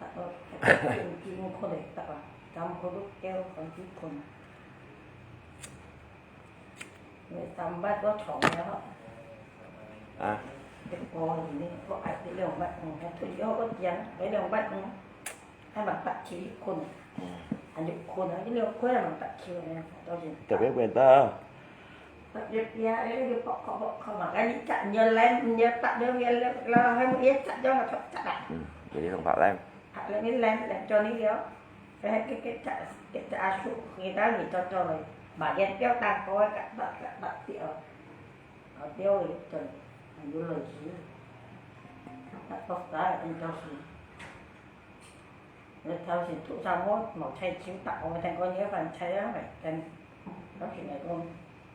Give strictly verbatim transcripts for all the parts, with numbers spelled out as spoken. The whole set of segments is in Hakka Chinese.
得个，得个，毋知毋困个，得啊，站好都叫，反正困。你三八个床了吼。啊。你个人呢，我爱你两百五，还退休个讲，你两百五，还蛮大气困。嗯。还有困啊，你两块还蛮大气呢，到现在。特别贵的。 Tapi dia, eh, dia pok, pok, pok, pok, makanya cak nyelam, nyetak dia, dia, dia, dia, dia, dia, cak dia, cak, cak, cak. Hmm, jadi tempat lain. Hak lain ni lain, lain macam ni dia. Eh, ke, ke, cak, ke, cak asuh, kita ni cocok ni. Bagian dia tak kau, tak, tak, tak, tak, dia. Kau dia ni, tu. Dulu lagi. Tak, tak, tak, tak, tak. 頭先做生活無菜煮，逐個聽講你飯菜啊，咪等。頭先來講，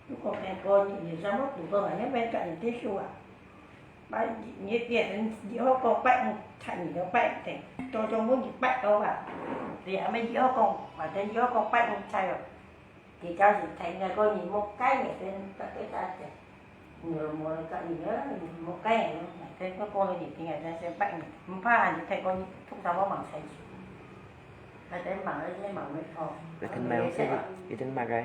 如果聽講你生活做到哪樣，免甲你接受啊。拜你變成以後講拜五菜你就拜天，做做每日拜到啊。你還沒以後講，反正以後講拜五菜哦。 佢假使聽个个人無改个，等逐个大家，無，無个人啊，無改个，等个个人聽个，等先拜，毋怕，你聽个人通常無忙才去。還等忙个，先忙个哦。一定買東西，一定買个。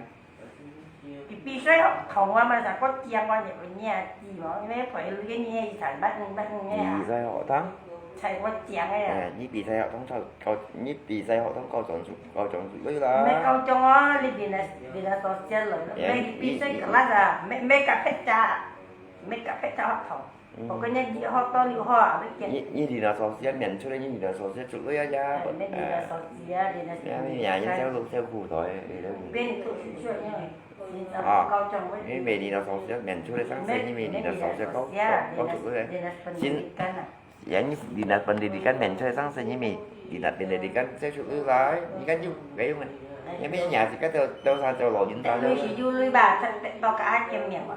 佢比賽學堂啊嘛，就个講話就會念字哦，因為陪佢个念字才捌，捌念啊。比賽學堂？ 菜我講个啊。哎，你比賽學堂到高，你比賽學堂高中出，高中出來啦。毋係高中哦，你練啊，練啊social來咯，哎，毋係你比賽class啊，毋係，毋係甲別隻，毋係甲別隻學堂。嗯。我跟你講，學到你好啊，你見。你，你練啊social，免出來，你練啊social出來啊呀。哎，毋係練啊social，練啊哎，你也是照顧，照顧台，你照顧。邊讀書，因為，啊，高中我。你袂練啊social，免出來上課，你袂練啊social，高，高，高出來。練啊social，練啊新。 Yan, di na pandirikan, sa'yo may, di na pandirikan, sa sulo lai, di kan yung, kayo man. Yan may niya, si ka daw, daw sa daw lo, yun sa daw. Lui si Yului ba, sa, sa, to ka akin niya ba?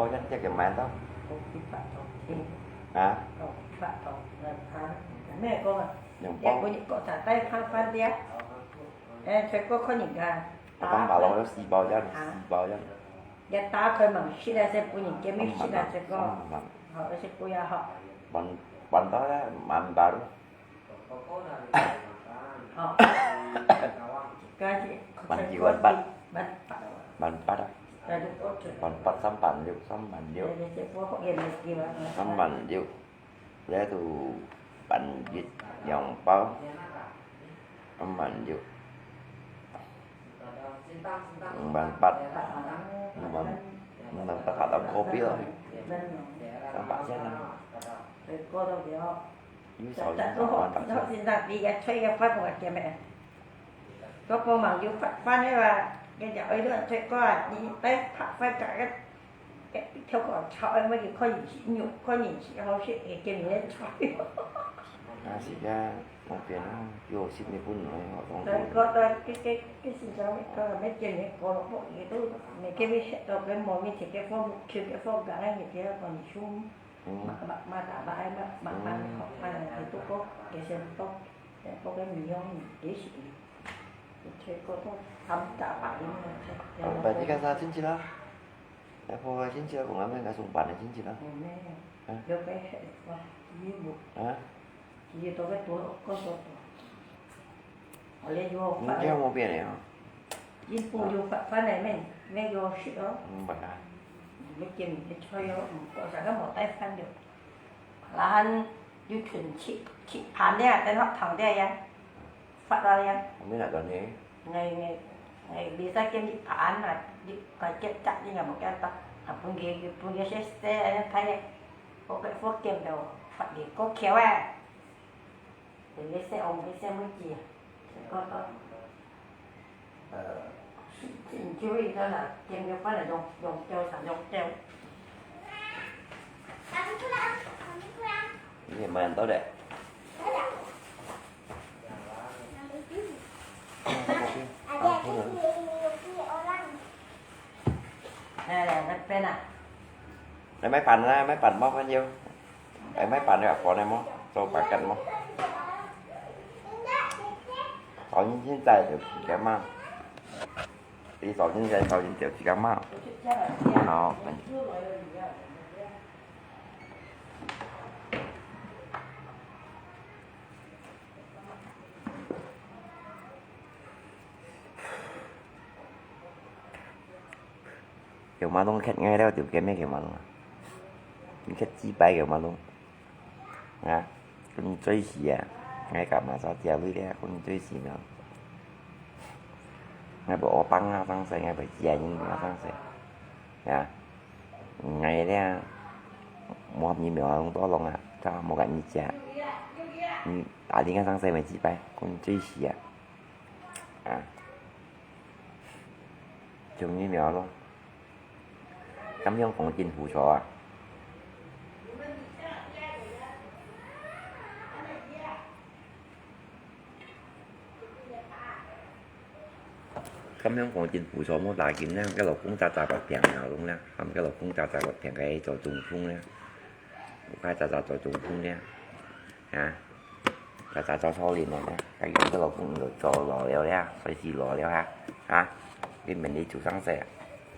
包煙，這个買到。啊？兩包。哎，本日過茶帶飯飯店，哎，出國看人家。我幫馬龍有四包煙，啊。四包煙。也打開門，食了先分人家咪食了，這个。三萬。好，而且不要好。半，半到了，滿包。 哦。萬幾萬八？萬八啊。萬八，三萬六，三萬六。三萬六，這都萬一兩包，三萬六。 五萬八，五萬，五萬八還當可悲哦，三百千啊。有少少三萬八千。先生，你个菜个發無个咩？我幫忙有發飯个嘛，人家愛亂菜个啊，你來拍飯个，一條个炒，愛麼个看人食肉，看人食好食，會叫人來炒。啊，是啊。 方便啊，叫我食日本來，好方便。所以講到這，這，這時陣，講乜見你過了，也都，每个月吃到个莫名其妙，放，去个放假，那也不要管你凶。嗯。嘛，嘛，嘛，打吧，嘛，嘛，嘛，嗯。好，哎，都过，也是都，也不跟你用，也是，结果都他们打吧，因为，啊，把这个啥进去了？哎，好啊，親戚啊，講啊，免甲送飯啊，親戚啊。嗯，啊？有个，哇，衣服。啊？佢到个多，个多多。我也有发。你这样方便的啊？衣服有发，发来面，面有食哦。嗯，不然。没见你的菜哦，嗯，我啥个没带饭的。然后有存七，七盘的，等下汤的呀，发了呀。我没拿到呢。 Ngai, ngai, ngai, bisa kem di paan na, di, ka kem tak di ngai mo kem tak. Apun ge, apun ge se se, eh, thai, eh. Ko ke fo kem do, fat di ko keo, eh. Di ge se ong, ge se mo ji. Ko to. Eh, si, si, si, wi, to na, kem ge fa na, yong, yong keo sa, yong keo. Ini main tau deh. Nè, nè, nè, bên à? Nè, máyปั่น nè, máyปั่น mò, bao nhiêu? Cái máyปั่น nè, có này mò, cho bà cận mò. Sáu nghìn chín trăm triệu chỉ kém mà. Đi sáu nghìn chín trăm, sáu nghìn chín trăm chỉ kém mà. Nó. 九馬龍，𠊎忒𠊎了，就叫咩九馬龍啊？你忒雞掰九馬龍啊！講你最死啊！𠊎幹嘛找條女咧？講你最死呢？𠊎無惡幫啊，上世，𠊎無借人啊，上世啊！𠊎咧，無你苗龍多龍啊，咋無甲你借？你打你个上世無雞掰，講你最死啊！ 啊，中疫苗咯。敢樣講政府錯啊？敢樣講政府錯，莫打緊啦，該老公詐詐發病啊，攏啦，含該老公詐詐發病，該做中風啦，有該詐詐做中風啦，啊？ 早早早早練啊，該个老公就做老了呀，隨時老了哈，啊，你明日做生事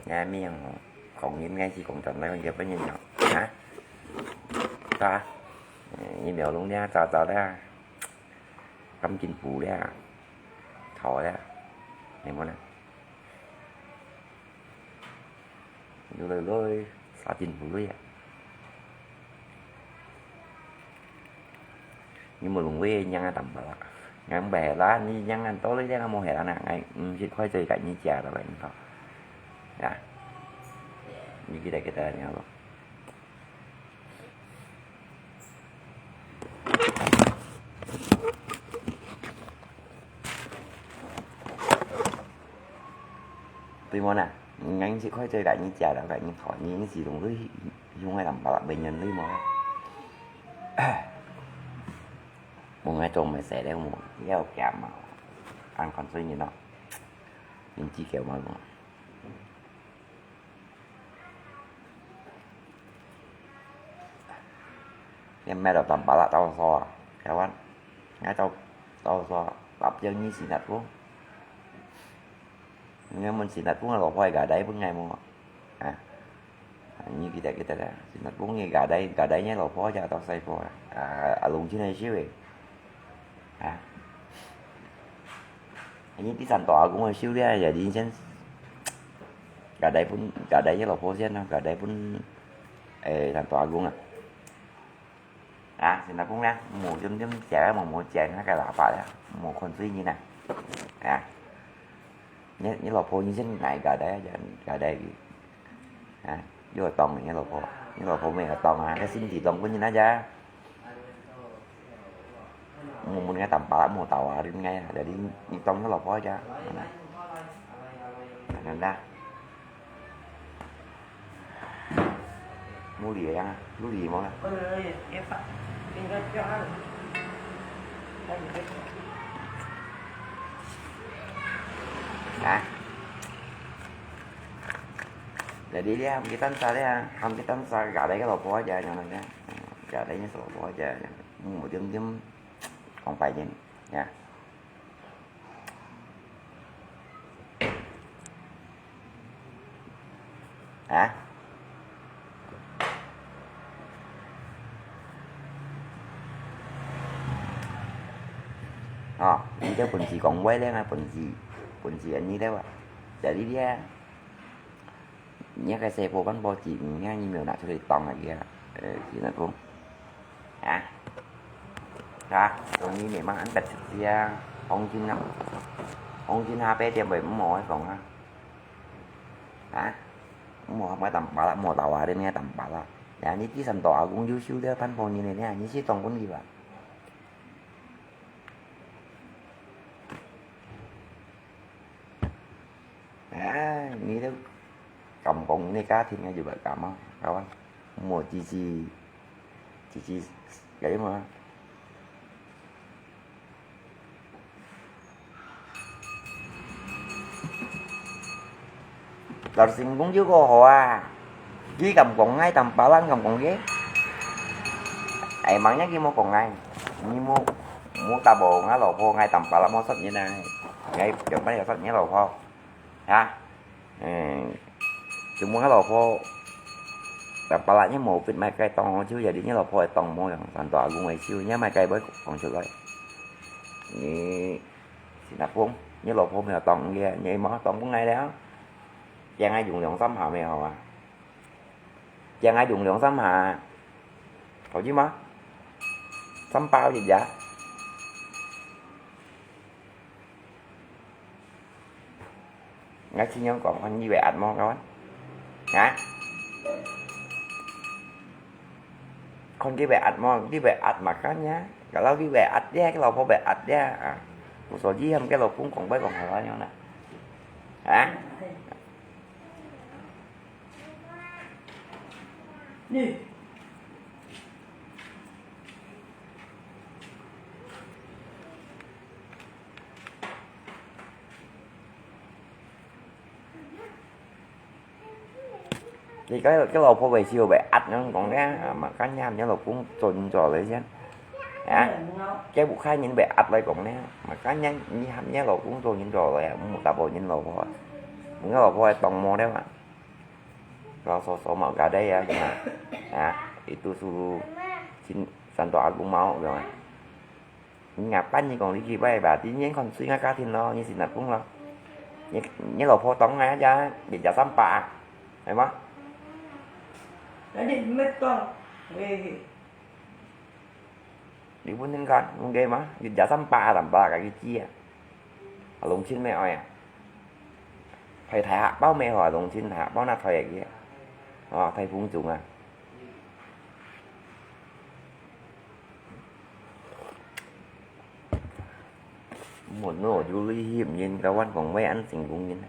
啊，你命吼，講應該是講真个，結婚人了，啊，是吧？你苗龍了，早早了，感情不了，好了，你们呢？ 有來來，啥真無來啊？Ni mo lungwi nyang a tampa la. Ngang ba hela ni nyang an to le nyang mo hela na ngai, mm, si khoi choi kai ni chia la ba ni to. Ya. Ni kita kita ni lo. Tui mo na, ngang si khoi choi kai ni chia la kai ni to, ni si lungwi yung ai tampa la ba nyan lui mo. Mông ai trông mày xẻ đấy mông, yau kiam mà. Ăn còn suy nghĩ nó. Nhìn chi kiểu mà mông. Em mẹ đọc tầm bả lạ tao so à. Kéo ăn. Ngay tao, tao so. Tập chương như xì nặt luôn. Nếu mình xì nặt cũng là bỏ quay cả đấy bữa ngày mông. À. Ni kita kita dah. Sinat bung ni gadai, gadai nya lo po ja tau sai po. Ah, alung chin ai siu eh. Ha. Ni ti san to agung ai siu dia, jadi chin. Gadai pun, gadai nya lo po sian, gadai pun, eh, san to agung ah. À, xin lỗi cũng nè, mù chấm chấm chè, mù mù chè, nó cái là phải á, mù con suy như nè. À, nhớ, nhớ lọc phô như xin này gà đấy, gà đấy. À, vô tông nhớ lọc phô, nhớ lọc phô mình là tông à, cái xin thì tông của như nó ra. Mù mù nghe tầm bả mù tàu à, đi nghe, để đi, đi tông nhớ lọc phô ra. Nè. Nè, nè. Mu lì yang, lu lì mo. Hả? Để đi đi, không cái tánh sao đấy à? Không cái tánh sao gà đấy cái lò phó giờ nhau này đấy. Gà đấy như lò phó giờ. Mu một điểm điểm không phải nhìn nha. Hả? 哦，你兜本事講話咧，啊，本事，本事恁呢兜啊，就係呢兜啊。你个細波分報紙，你看你沒有拿出來擋啊，佢啊，呃，現在講，啊，啊，所以你嘛，恁白痴啊，黃金啊，黃金下八點會毋好講啊，啊，毋好買淡薄啦，莫打話你咩淡薄啦，呀，你第三道阿公優秀了，半波人了呢，你去當分佢吧。 哎，你都敢講你个家庭个就毋敢啊，kawan。莫支持，支持，該嘛。 老成功就過好啊！佢敢講𠊎，當巴冷敢講佢？哎，maknya佢無講𠊎，你莫，莫打破𠊎老婆，𠊎當巴冷無殺人啊！𠊎仰般有殺人老婆？啊？嗯，就問𠊎老婆，當巴冷你無分買个當好酒，jadi你老婆會當無用，三大公會酒，你買个會講出來。你 Sinapung，你老婆無有當你，你無當分𠊎了。驚𠊎用兩三下無好啊？驚𠊎用兩三下，好知無？三包一隻。𠊎盡量講，看你會壓無，kawan？啊？ 看佢會壓無，佢會壓makanya，kalau佢會壓咧，佢老婆會壓咧啊。Mustahil佢老公講會講好啊樣啦。啊？你个，个老婆會笑會壓恁講咧，啊，makanya你老公做人做來先，啊，个屋下人會壓來講咧，makanya你喊你老公做人做來啊，毋好打破人老婆，你老婆會當無了啊，kalau sosok mau gadai ya，啊，itu suruh sin，santo aku mau，知道嗎？ 你啊，半日講你去拜吧，你先看水个家庭咯，你先來講咯。你，你老婆當𠊎呀，你加三百啊，係嗎？那你沒講，喂，你不能講，OK嗎？你加三百啊，三百个去寄啊。啊，農村咩愛啊？係大客包咩好啊，農村大客包那退个去啊。哦，退風中啊。 Mono, Juli him yin kawan kong wei an sing kung yin.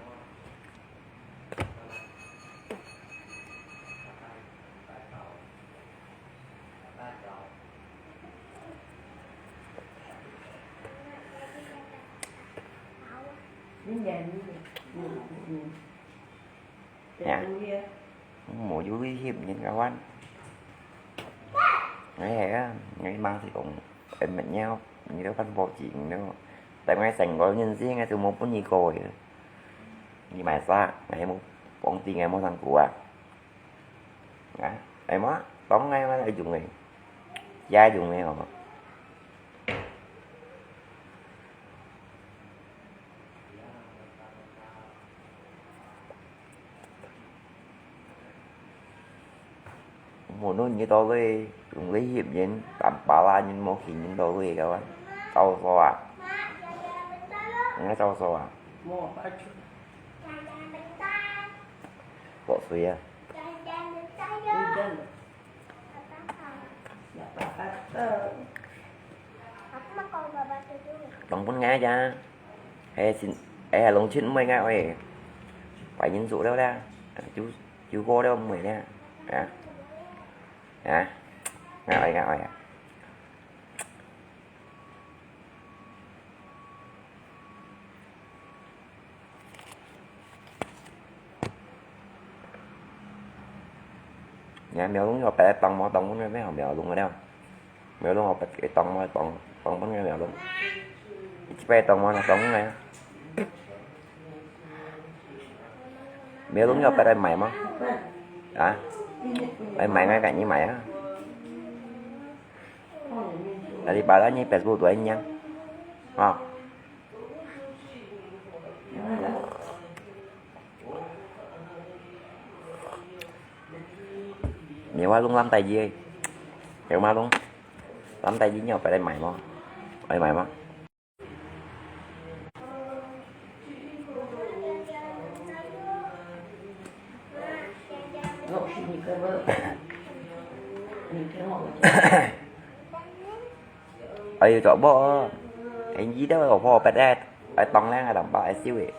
Ya. Mùa vui hiểm nhìn các bạn. Ngay hè á, ngay mang thì cũng em mệt nhau, như đó phân bổ chỉ nữa. Tại ngay sành có nhân sĩ ngay từ một bốn nhi cô vậy. Như mày xa, ngay một bốn tí ngay một thằng của. Ngay, em á, tóm ngay mà lại dùng này. Giá dùng này hả? Mùa nô nhớ đó lê, cũng lấy hiểm nhân, tạm bá la nhân mô khỉ nhân đó lê các bạn. Tao so à? Nghe tao so à? Bỏ suy à? Tòng bún ngái chá. Ê, xin, ê, lòng chín mươi ngái ơi. Phải nhân dụ đâu đó. Chú, chú cô đâu mười đó. Hả? Hả? Ngái ơi, ngái ơi. Nè, mèo lúng yọ pẹt tòng mò tòng mò mèo lúng rồi đeo. Mèo lúng yọ pẹt tòng mò tòng tòng mò mèo lúng. Chỉ pẹt tòng mò tòng mò. Mèo lúng yọ pẹt ai mày mò. Hả? Ai mày ngay cả như mày á. Là đi bà đó như pẹt bu tuổi nhá. Hả? 你話弄爛帶子，有嗎弄？爛帶子你有別來買嗎？愛買嗎？哎，做麼？哎，你都有破別个，哎，當然啊，當白，哎，燒个，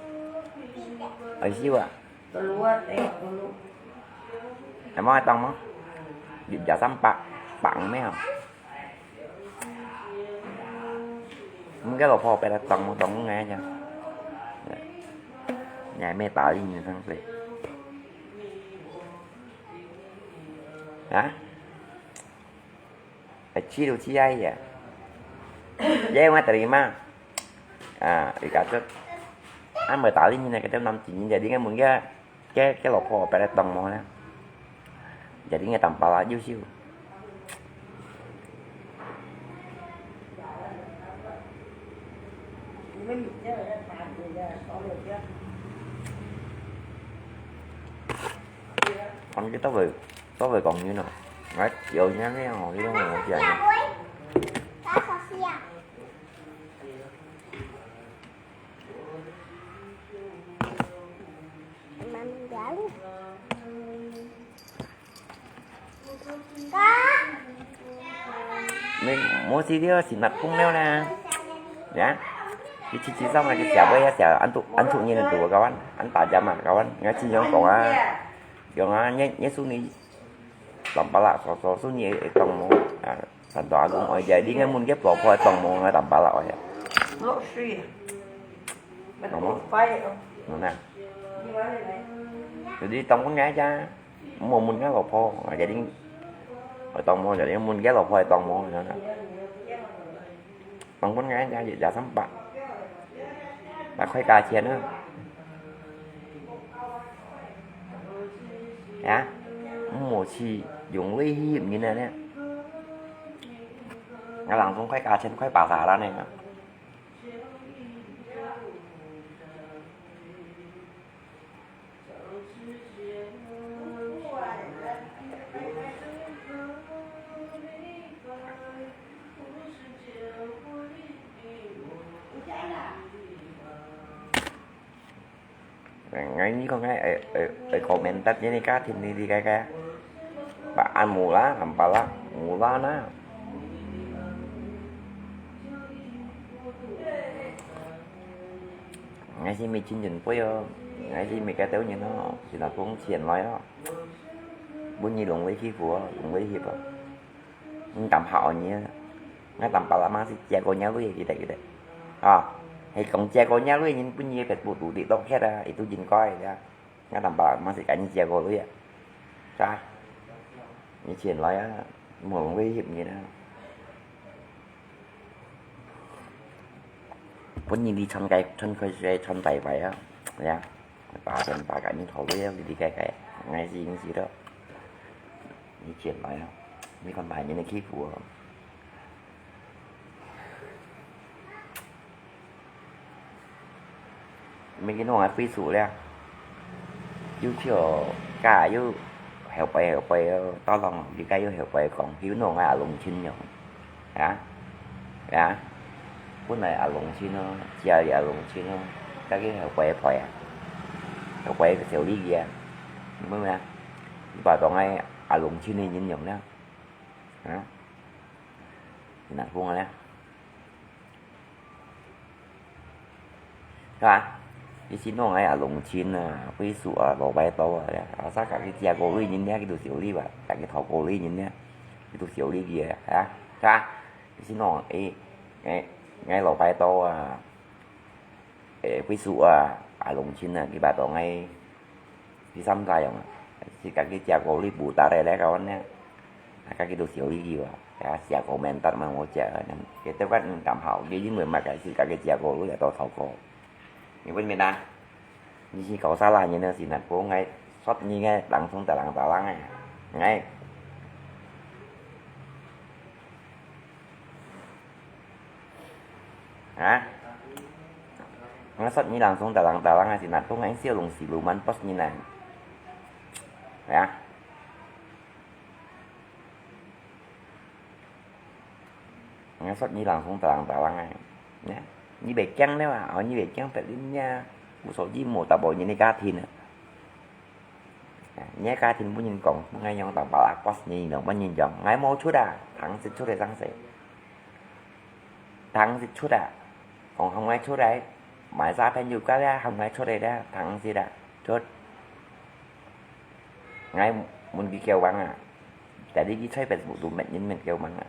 哎，燒啊。 Keluar, tengok dulu. Emang ai tong mo? Di biasa empat, empat meh. Mungkin lo po pera tong mo tong ngai aja. Ngai meh tali ni sang se. Hah? Ai, chi lu chi ai ya. Ye ma terima. Ah, ikacut. An mo tali ni na kita nam chi ni jadi ngai mun ya. Ke, ke lo po pera tong mo na. Jadi ngai tam pala ju siu. Còn cái tao về, tao về còn như nào? Đấy, chiều nhá cái hòn cái đó là một giờ nha. Mesti dia sinat pun dia na. Ya. Di cici sama ke siapa ya siapa antuk antuk ni tu kawan, antak jama kawan. Ngaji yang kong ah. Yang ah, nye nye suni. Tampalak so so suni etong mo. Ah, santo agung oi jadi ngai mun ke po po etong mo ngai tampalak oi. Lo sui. Ngomong. Mana? Jadi tong pun ngai aja. Mo mun ngai lo po, ah, jadi, oi tong mo jadi mun ngai lo po etong mo. Tong pun ngai aja, ya sampai. Mà khoai cá chén á. Hả? Mua chi dùng ly hi mình nè nè. Ngã lăng cũng khoai cá chén, khoai bà xã đó nè. Ngai ni ko ngai, eh, eh, eh, comment tắt ni ka thin ni di kai kai. Ba an mula, ampala, mula na. Ngai si mi chin yun pui yo. Ngai si mi ka teu nyin ho. Si na kung chien lai ho. Bun ni long wei ki fu ho, long wei hip ho. Ngai tam hảo nyi. Ngai tam pala mang si chia ko nya lui kita kita. Ah, hei kong chia ko nya lui nyin bun ni pet bu tu di dok khet ah, itu jin koi ya. Ngai tam pala mang si ka nyi chia ko lui ya. Sa. Ni chien lai ah, mo long wei hip nyi na. Bun ni di chon kai, chon koi se chon tai pai ah. Ya. Ba chon ba ka ni thau lui ya, di kai kai. Ngai si ngi si do. Ni chien lai ah. Ni kon pai ni ni ki fu ah. Mấy cái nông ai phi sụ lẹ. Yû thiểu cả yû hẻo bày hẻo bày tao lòng đi cái yû hẻo bày còn hiếu nông ai lùng chín nhở. Hả? Hả? Bữa nay ai lùng chín nó, chia đi ai lùng chín nó. Các cái hẻo bày phải à? Hẻo bày cái xẻo đi kìa. Mới mà. Đi bà tao ngay ai lùng chín đi nhìn nhở nè. Hả? Thì nặng vuông nè. Hả? Ý xin nông ai à lùng chín à, ví dụ à, lò bài tàu à, à, sao cả cái chia cô lý nhìn nhé, cái đồ xíu lý bà, cả cái thầu cô lý nhìn nhé, cái đồ xíu lý gì à, hả? Hả? Ý xin nông, ý, ngay, ngay lò bài tàu à, ê, ví dụ à, à lùng chín à, cái bà tàu ngay, Di samsayang, si kaki chia ko li buta re le kawan ne. Kaki tu siu li jiwa. Ya, chia ko mentat mang mo chia ne. Kita kan tam hau, dia jin mah kai si kaki chia ko lu ya to tau ko. Ni pun mina. Ni si kau salah ni ne si nat ko ngai. Sot ni ngai langsung talang talang ngai. Ngai. Hả? Ngasat ni langsung talang-talang si natung ai siu lung si luman pos ni nang. Ya. ，𠊎說你人送打人打人个，呢，你會驚了啊？哦，你會驚別人呀？無所謂，無大部分人个家庭啊。啊，你个家庭分人講，分人用打巴拉，boss你兩分人用，𠊎無出啊，糖是出个上勢。 糖是出啊，講喊𠊎出來，買啥朋友个咧，喊𠊎出來咧，糖是啦，出。𠊎問佢叫王啊，但係佢吹別無都乜人乜叫王啊，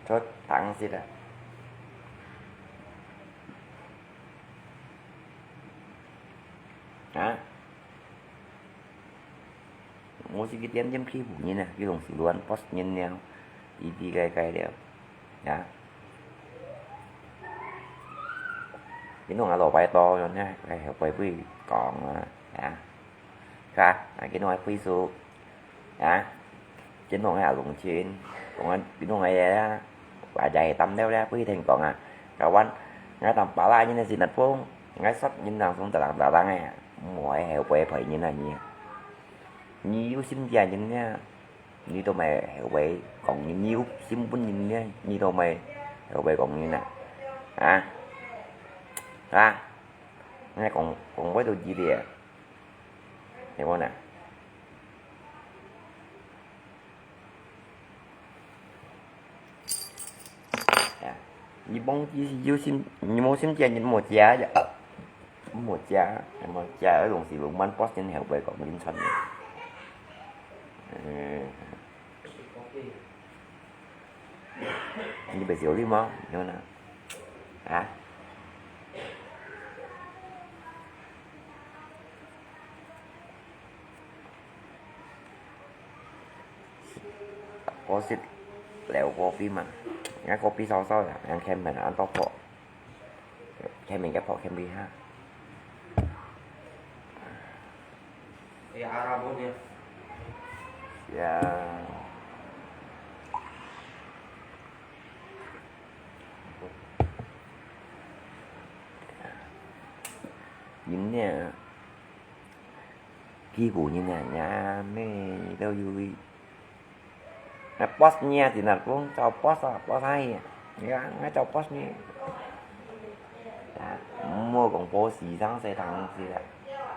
出糖是啦。啊？ 無時佢點點欺負人啊，佢同時亂boss人了，一啲个个了，啊。佢同阿老闆多樣呢，哎，會不會講啊？啊，係啊，啊，佢同阿貴叔，啊，佢同阿龍群，同阿，佢同阿爺啊，話就係擔了咧，不一定講啊。Kawan，𠊎當巴拉人个是那風，𠊎說人當中就人打人个，莫係後背陪人啊你。 你有心地人呢，你都毋係後背講人，你有心本人呢，你都毋係後背講人啊？啊？啊？𠊎講，講話都知个，係無呢？ 啊，你忘記有心，你無心借，你莫借呀。莫借，莫借，該東西roman boss人後背講人傳个。嗯。你毋係有禮貌，你看啊？啊？ 𠊎食了kopi嘛，𠊎kopi燒燒呀，𠊎欠問安到破，欠問个破欠問下。哎呀，阿拉伯呢？呀。人呢？ 欺負人啊，也咩都有。該boss你啊，真係講做boss啊，boss啊，你啊，𠊎做boss你。啊，莫講boss生事當事啊，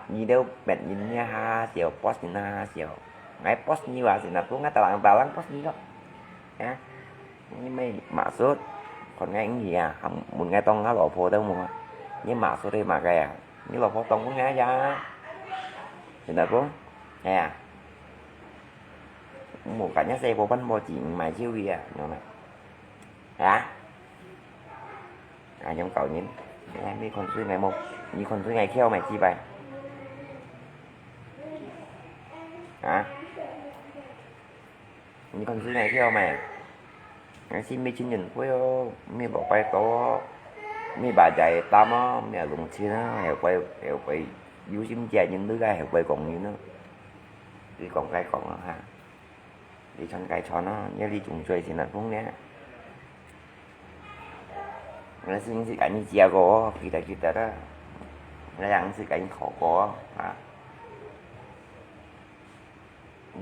你兜別人也哈哈笑，boss人哈哈笑。𠊎boss你話真係講𠊎打人打人boss你咯。啊，你乜maksud，看𠊎毋起啊，問𠊎當𠊎老婆都無啊，你maksud係麼个啊？ 你老婆當分𠊎呀？真係講，哎呀，無，今日細婆分無錢買酒个啊，你講咩？啊？啊，用搞人，哎，你看水𠊎無？你看水𠊎翹咩？幾擺？啊？ 你看是哪條咩？𠊎是乜親人會哦，乜老拜託哦，乜巴仔擔哦，乜弄親啊，後背，後背有心機人都該後背講人咯。你講該講啊哈，你傳該傳啊，你你總做先來講呢。𠊎是毋係跟你借過哦，記得記得啊。𠊎也毋係跟你討過哦，啊。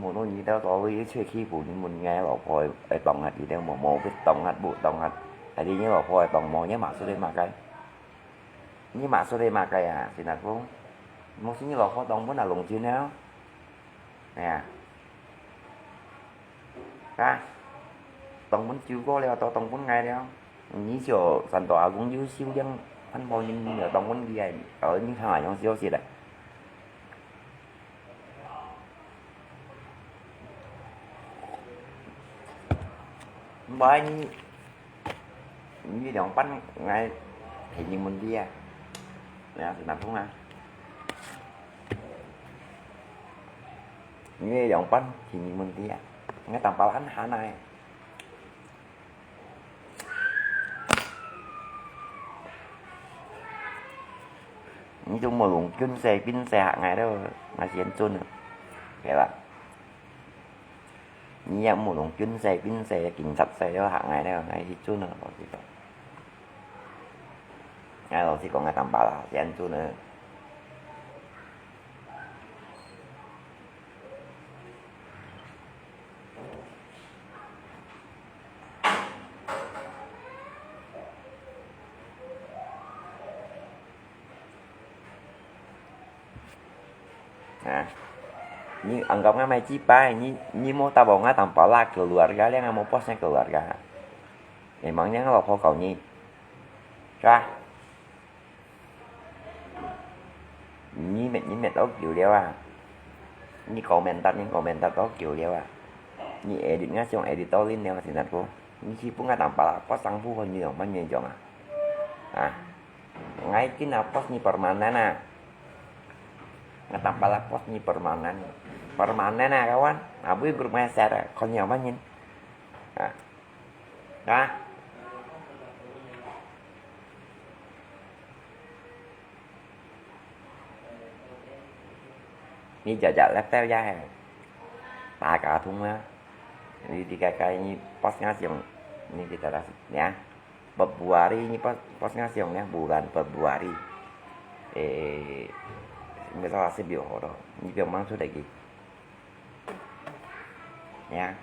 無論你兜所謂出去分人問𠊎老婆會當下佢兜無，無會當下，無當下。但係你老婆會當無，你maksud係麼个？你maksud係麼个啊？先來講，無係你老婆當分啊弄親了？哎呀，啊，當分酒過了，都當分𠊎了。你就算到阿公有修養，還無人了當分佢啊，呃，你看啊，用消息了。 毋係你，你兩班𠊎陪你問題啊，你係南風啊？你兩班陪你問題啊？𠊎當包很閒啊。 你都無用軍勢、兵勢嚇𠊎了，𠊎先準啊，係吧？你也無用軍勢、兵勢、警察勢了嚇𠊎了，𠊎先準啊，老實講。𠊎老實講，𠊎當巴啦，先準啊。Ha? Ni anggap ngah mai jibai, ni, ni mo tabok ngah tampala keluarga, liang ngah mo pos ngah keluarga. Emangnya ngah lopho kau ni? Sa? Ni met, ni met ok kiu liao ah. Ni komentar, ni komentar ok kiu liao ah. Ni edit ngah siung edit to lin liao sinat ko. Ni si pun ngah tampala pos sang pu ho ni dong man ni dong ah. Ah. Ngai kin ah pos ni permanen ah. Ngah tampala pos ni permanen. Permanen ah kawan. Abui grup ngai share ah. Kon ni man ni. Ah. Nah. Ni jajak laptop ya he. Taka thung ah. Ni tiga kali ni pos ngah siung. Ni kita dah ya. Februari ni pos, pos ngah siung ya, bulan Februari. Eh, misal nasib yo ho to. Ni biang mang su lagi. Ya.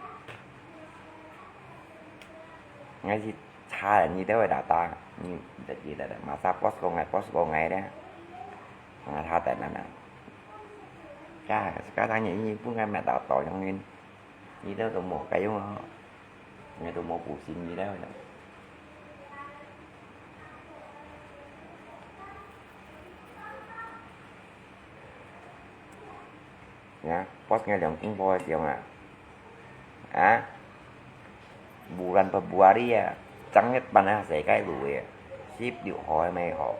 Ngai si cha ni teo data, ni jadi data. Masa pos ko ngai, pos ko ngai deh. Ngai cha tan nan. Ya, sekarang ni, ni pun ngai met data yang ni. Ni teo tu mo kai yung ho. Ngai tu mo pu sin ni teo. Ya, pos ngai liang king po siung ah. Ah? Bulan Februari ah, 正月半啊，世界路个，十六號个咩號？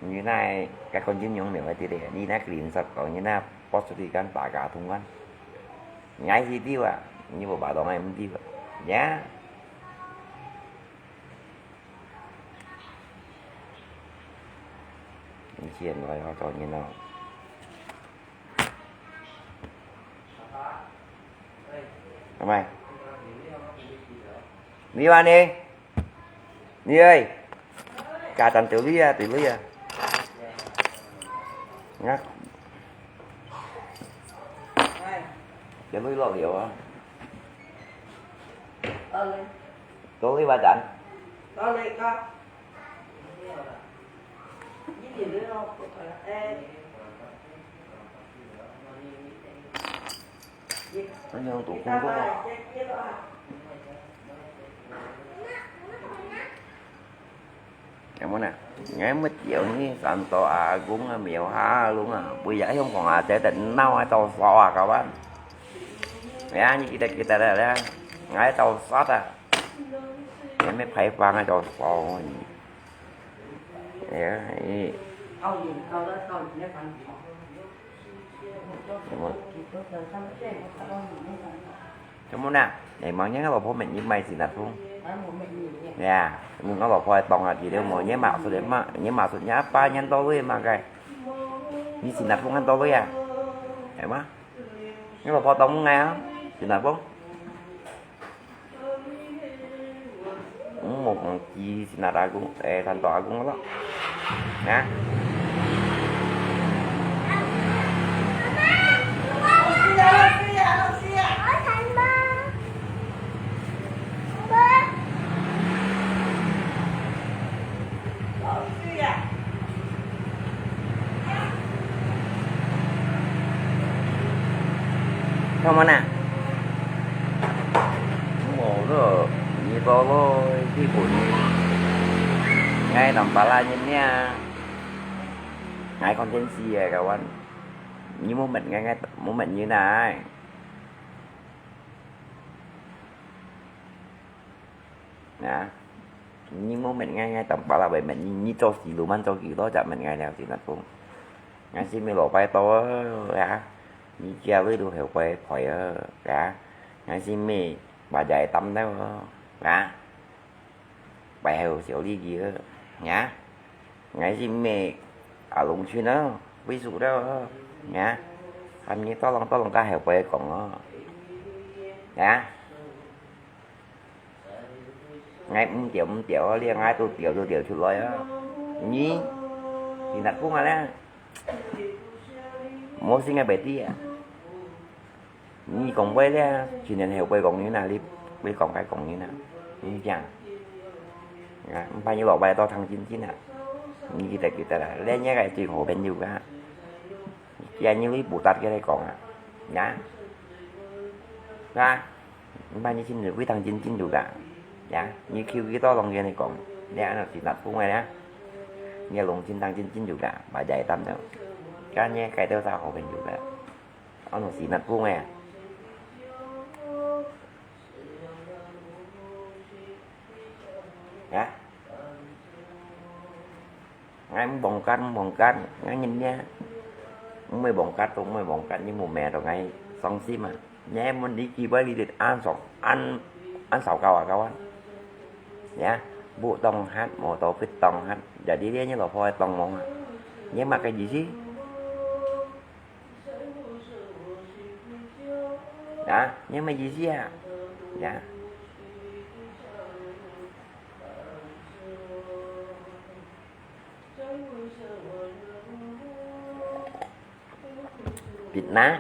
你那个看金融没有个对不对？你那个零售个，你那 pos 出去跟大家通关。你还是丢啊，你无把东西唔丢啊？呀？你现在要找你呢？ Amai. Ni wan ni. Ni ơi. Ka tan tiểu lui à, tiểu lui à. Ngak. Tiểu lui lo liu à. Tiểu lui ba dan. Nó như tụi con có không? Em muốn nè, ngay mới chiều ní sẵn tổ à, cũng là miêu ha luôn à. Bây giờ không còn à, sẽ tỉnh nâu ai tàu sọ à, các bạn. Nè, như kita kita đây đây. Ngay tàu sót à. Ngay mới phải vang ai tàu sọ. Nè, ý. Em muốn. Chamo na, eh, mang niya nga lawfo met nyi mai sinat pung. Ya, nung nga lawfo ai tong ati liu mo, nyi ma sut ma, nyi ma sut nya pa nyan to lui ma kai. Nyi sinat pung ngan to lui ya. Ai ma. Nga lawfo tong ngai ha, sinat pung. Mo kong chi sinat agung, eh, santo agung lo. Nah. Kamu na? Mo lo, ni to lo, di pun. Ngai tam pala nyin nia. Ngai konten si ya kawan. Ni mo met ngai ngai mo met nyin nai. Nah, ni mo met ngai ngai tam pala bai met ni, ni cho si lu man cho ki lo ja met ngai liao si nat pung. Ngai si mi lo pai to ya. Ni kia lui lu heu pai pai ya. Ngai si mi ba jai tam liao ya. Pai heu siu li ki ya. Ngai si mi a lung chun ya. Wi su liao ya. Ham ni to long to long ka heu pai kong ya. Ya. Ngai ung tiau ung tiau, liang ngai tu tiau tu tiau chut loi a. Ni, ti nat pung a le. Mo sing ngai bai ti a. Ni kong bai le, chin nian heu bai kong ni na li, bai kong kai kong ni na. Ni jang. Nga, mpa ni lo bai to thang chin chin a. Ni kita kita la, le nya kai tui ho ben yu ka. 呀，你會不搭佢來講啊？呀？啊？你把你心裡會當真真有个？呀？你求幾多人跟你講？你安到是那風个呀？你lòng真當真真有个？把在擔當。跟你改掉啥好朋友个？安到是那風个？呀？ 𠊎毋放假，毋放假，𠊎人呢，毋會放假，都毋會放假，你無命到𠊎傷心啊！你問你幾擺你就恁少，恁，恁少搞啊搞啊！呀，不當黑，無到不當黑，jadi你老婆當忙啊！你麼个意思？啊，你麼个意思啊？呀？ Fitnah.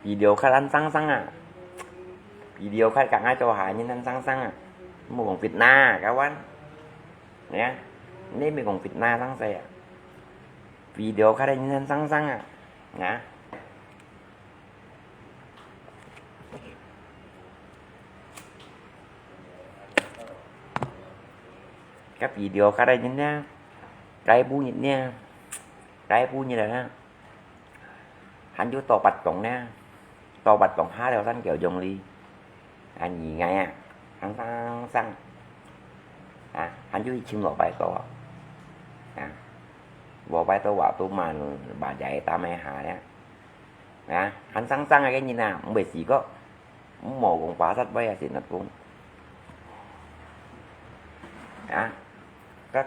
Video khat anh sẵn sàng à? Video khat kang ai cho hai nhân anh sẵn sàng à? Mô kong fitnah, kawan. Nè? Nè mê kong fitnah sẵn sàng à? Video khat anh nhân anh sẵn sàng à? Nè? Các video khat anh nhân nè. Cái bu nhân nè. Cái bu nhân là Hăn yû tàu bát tông nè. Tàu bát tông há liao săn kiêu yông li. À, nì ngài à. Hăn săn săn. À, hăn yû chim lò pai tàu. À. Lò pai tàu wà tàu mà bà dạy ta mẹ hà nè. À, hăn săn săn cái nhìn à, mười xí có. Mò cũng bá sắt bay à, xin nát cũng. À. Các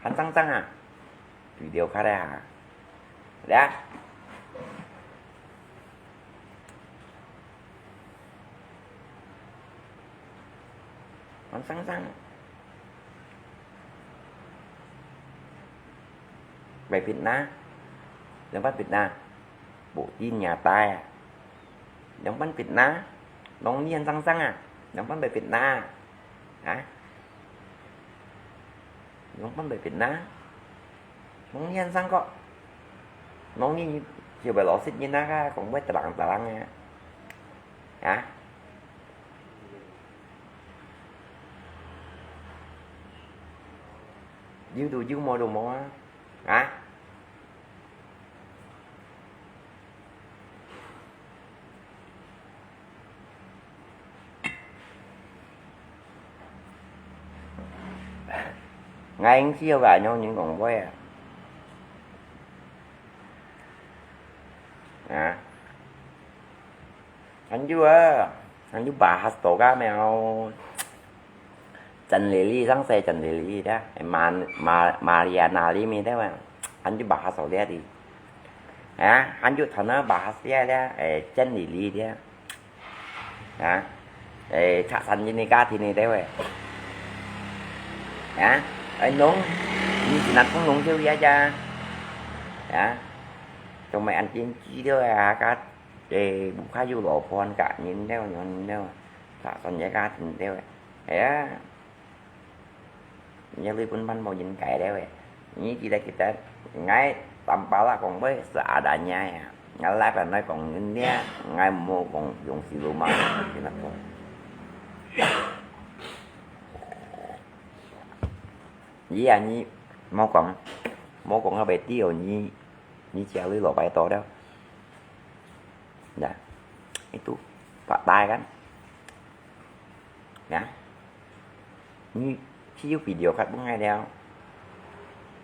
hăn săn săn à. Video khat à. Dah. Hăn săn săn. Bài fitnah. Yang pan fitnah. Bộ tin nhà tai à. Yang pan fitnah. Nông niên sẵn sàng à. Yang pan bài fitnah. Hả? Nông pan bài fitnah. Nông niên sẵn có. Nông niên chiều bài lõ xích như nát á, cũng với tà lặng tà lặng á. Hả? Dư tù dư mò đồ mò á. Hả? Ngai siêu gà nhau những con quay à. À. Anh chú à, anh chú bà hát tổ cá mèo. Trần Lily, sáng sớm Trần Lily đó. Mà, mà, Mariana Limi đó mà. Anh chú bà hát tổ đi. Hả? Anh chú thằng nó bà hát đi đó. Ê, Trần Lily đó. Hả? Ê, thả sẵn như này cá thì này đấy vậy. Hả? Ê, nông. Như thế nào cũng nông theo giá cha. Hả? Trong mày ăn kiêng chi đó à, cá. Ê, bố khá dụ lỏ phòn cả nhìn theo, nhìn theo. Thả sẵn giá cá thì này đấy vậy. Hả? Nhớ lui pun pan mau jin kai deh weh. Ni kita kita ngai tanpa lah kong boy seadanya ya. Ngai lai pan nai kong ni dia ngai mau kong yong si luma. Kena kong. Iya ni mau kong mau kong apa ti ni ni cia lui lo pai to dah. Dah. Itu. Pak Tai kan. Dah. Ni, chỉ có video cắt bưng ngay đeo.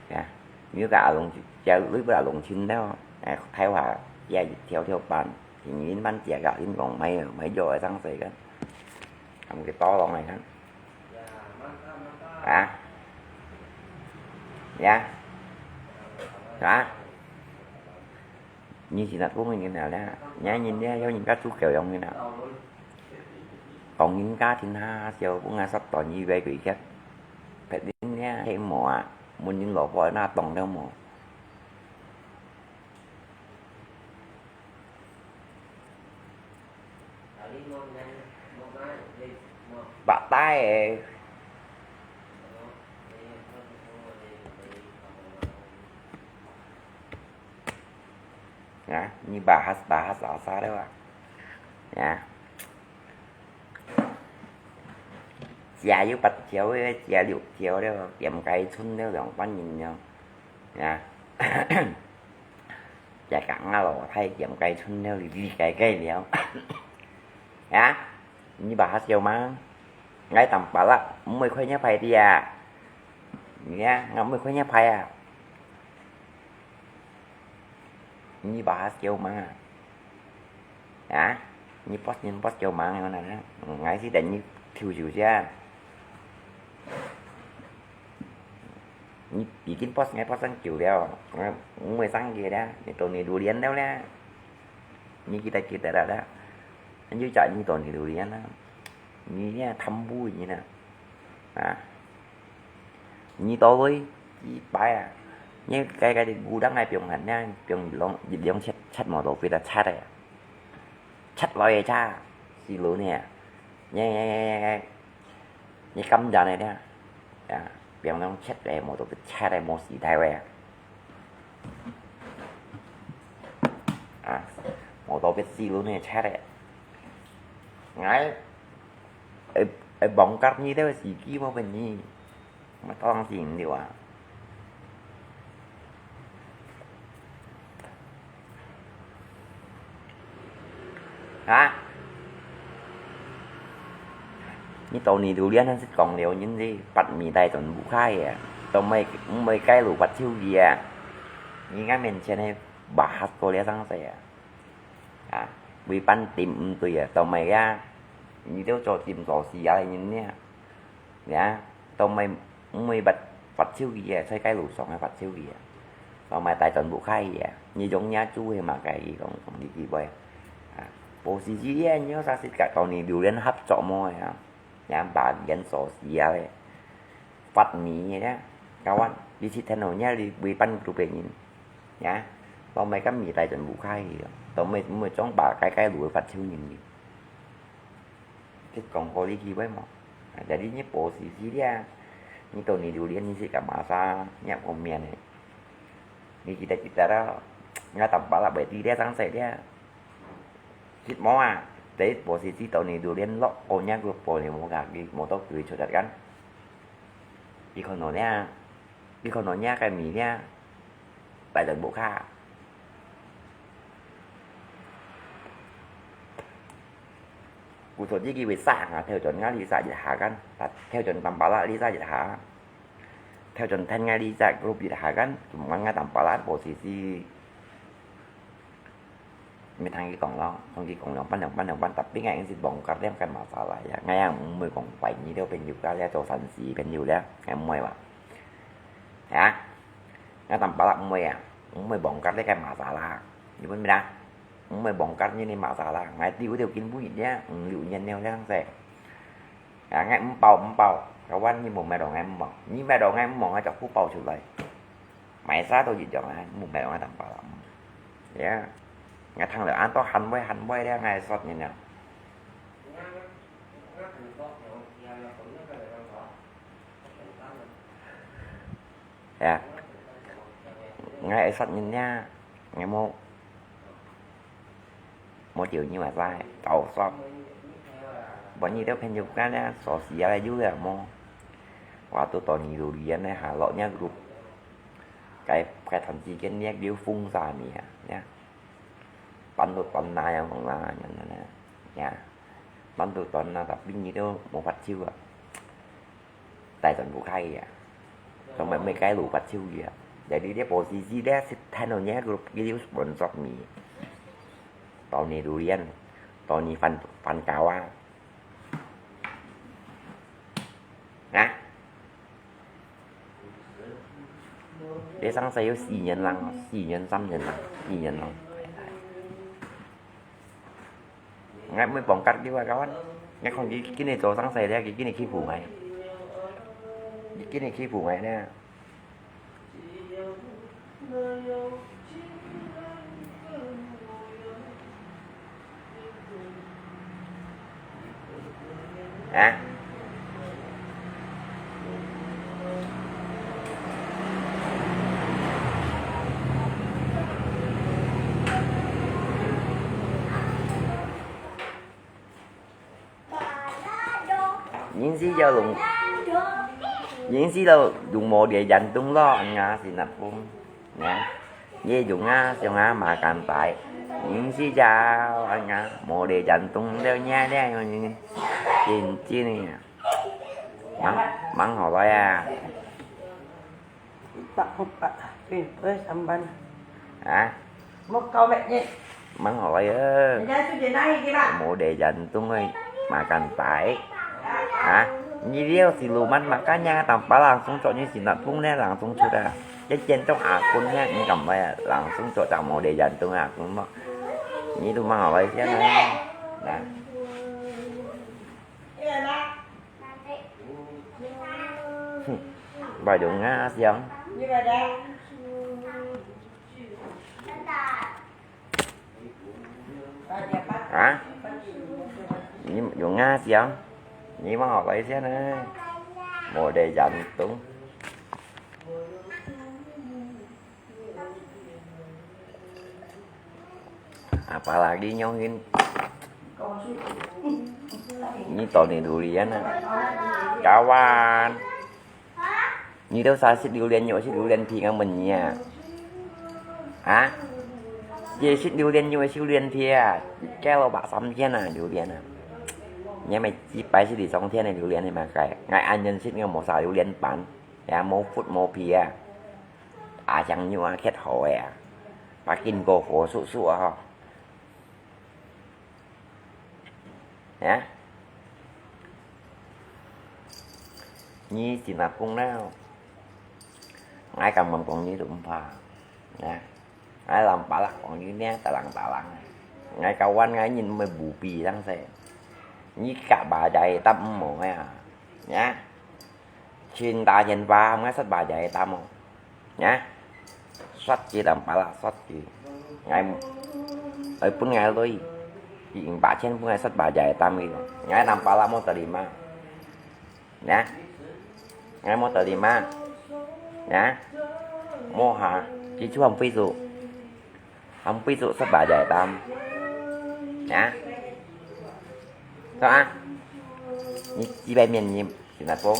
Dah. Ni cả lồng, chia lui bữa lồng chín đeo. Ê, Thái Hòa, ya theo theo bạn. Thì nhìn bạn chia cả in vòng máy, máy giỏi sang sấy kan. Làm cái to lòng này kan. Hả? Ya. Hả? Ni si nat kung ni na la. Nya ni ne yo ni ka tu kêu yong ni na. Kong ni ka tin ha siêu kung nga sat to ni wei kui kiat. Pet ni ne he mo a. Mun ni lo po na tong de mo. Bak tai. 啊，你bahas bahas asal了啊？啊，借有八條个，借六條了，點解春了兩萬人了，啊，借甲我咯，太點解春了，你理解个了，啊，你bahas有嗎？ Ngai Tampalak，毋會開若牌的啊。你啊，𠊎毋會開若牌啊。你bahas有嗎？啊？你boss，你boss有嗎？𠊎那，𠊎是等你抽手先。你已經boss，𠊎boss上久了，𠊎毋會上去了，你到你榴蓮了咧。你記得記得了咧。你就叫你到你榴蓮了。 你呢，貪污人啊！啊！你到位，一擺啊！你該个古董个放閒呢，放一兩，一兩尺，尺無到幾多尺个，尺來个尺，四輪呢！你，你，你，你，你甘願个呢？啊！放兩尺个，無到幾尺个，無時代个啊！啊！無到幾四輪个尺个，𠊎 會，會bongkar你兜个時機無分你，乜當時毋對啊？啊？你到你榴槤還係講了，人係北美大專部開个，都毋係，毋係街路發手機啊！你眼面前个bahas過了生死啊！ 啊，違反點毋對啊，到尾啊，你兜做點做事啊，人呢，呀，到尾毋會發，發手機啊，在街路上啊發手機啊，到尾大專部開啊，你用若做係嘛，該佢講，講你幾位啊，無時機啊，你有啥事甲到你榴槤合作無啊？ 呀，把人鎖匙啊咧，發你个咧，kawan，你去聽到人家你違反group个人，呀，到尾个米袋就無開去了，到尾毋會總把該該路个發手人去。佢講過你機會無？啊，jadi你無時機咧，你到你榴槤你是幹嘛啥？你也無面个。你記得記得啦，𠊎淡薄啦袂知咧，生死咧。 Sit mo ah, dahil posisi Tony Durian lo, konya ko pone mo kaki motor kui sudat kan. Iko no nya, iko no nya kay mi nya, pai dan buka. Ko so di ki wi sa nga theo chon nga li sa jit ha kan, theo chon tampala li sa jit ha. Theo chon then nga li sa group jit ha kan, cuma nga tampala posisi 毋係聽佢講咯，同佢講兩班兩班兩班，tapi𠊎硬係bongkar咧，該masalah呀。𠊎也毋會講怪你兜朋友，該咧做善事朋友咧，𠊎毋會話。係啊，𠊎tampala毋會啊，毋會bongkar咧，該masalah。你分明啦？毋會bongkar你个masalah，𠊎丟條根本咧，五六年了，這樣子。啊，𠊎毋包毋包，kawan你無買到𠊎毋包，你買到𠊎毋包，𠊎就不包出來。 買啥都一樣啊，毋係講恁單薄啦。呀，𠊎聽了恁多喊話喊話了，𠊎會煞人了。呀，𠊎會煞人呀，𠊎無 無條你嘛使，搞錯。Buat你兜朋友間呢，鎖匙啊，有了無？Waktu Tony Durian呢，下落呢group，該該段時間呢，有封殺你啊，呀，搬都搬那樣講啦，樣樣呢，呀，搬都搬那，tapi你兜無法手啊。 大專部開个啊，都毋係，毋係街路發手个啊。Jadi dia posisi dia sit-，tenonnya grup itu sponsor mi. Tony Durian, Tony Van-，Van Kawa. Nah. Dia生死有四年零，四年、三年零，四年零。 𠊎毋會bongkar佢啊，kawan。𠊎講佢今日做生事咧，佢今日欺負𠊎。佢今日欺負𠊎咧。啊？人是要用，人是要用毛的眼中咯，俺是那种，呀，也用啊，像啊，makan baik，人是要，俺啊，毛的眼中了，呀，了，真真的，蛮蛮好玩呀。 Pak, pak, pin, eh, samban. Hah? Mau kau mek ni. Mang hoi ơ. Jangan sudah naik ni, Pak. Mau deh jantung ơi. Makan tai. Hah? Ni liu siluman makannya tanpa langsung cok ni sinat pung ni langsung sudah. Jadi jantung akun ni ni kampai langsung cok tak mau deh jantung akun mak. Ni tu mang hoi siapa? Nah. Hm. Ba dong nga siang. Hah? Ni dong nga siang. Ni mang hoi siapa? Mau deh jantung. Apalagi nyong hin. Ni to ni durian ah. Kawan. Ni tu sa sit durian nyo sit durian pi ngang men ni ah. Hah? Ye sit durian nyo sit durian pi ah. Kilo bak sam tian ah durian ah. Ni mai chi pai sit di song tian ni durian ni ma kai. Ngai an yen sit ngai mo sa durian pan. Ya mo fut mo pi ah. 阿香肉啊，切好个啊，把筋骨火速速啊吼。啊？你是哪讲了？𠊎敢讲你都毋怕，啊？𠊎Lampak啦，讲你呢，talang-talang。𠊎kawan𠊎人乜無比当势，你甲巴仔也打毋毛呀，啊？ Cinta Cenpa，𠊎煞巴仔也打無？啊？煞佢Lampak啦，煞佢。𠊎，佢分𠊎鐳，佢用八千分𠊎煞巴仔也打佢。𠊎Lampak啦，無terima。啊？𠊎無terima。啊？無哈，佢就喊飛走。 喊飛走煞巴仔打。啊？是吧？你幾百面你，現在講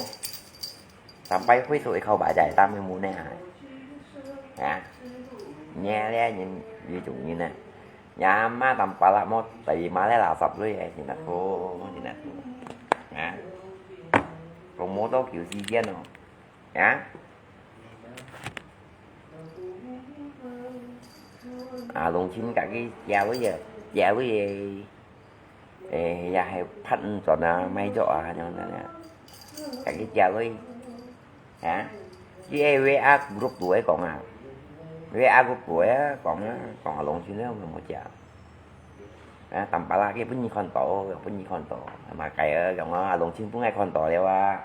，sampai飛走一口巴仔打，你無奈何。啊？你這人，你種人呢？呀，媽當巴拉莫，大姨媽來垃圾類，現在講，現在講。啊？講無到九十天哦。 啊？啊，農村家己食位个，食位个，誒，也係拍毋轉啊，賣咗啊，恁樣恁樣。家己食位，啊？你係WA group肚个講啊？WA group肚个講啊，講啊，農村个有無食？ 啊，Tampalak佢分你看到，分你看到，嘛該个，講啊，農村分𠊎看到了啊。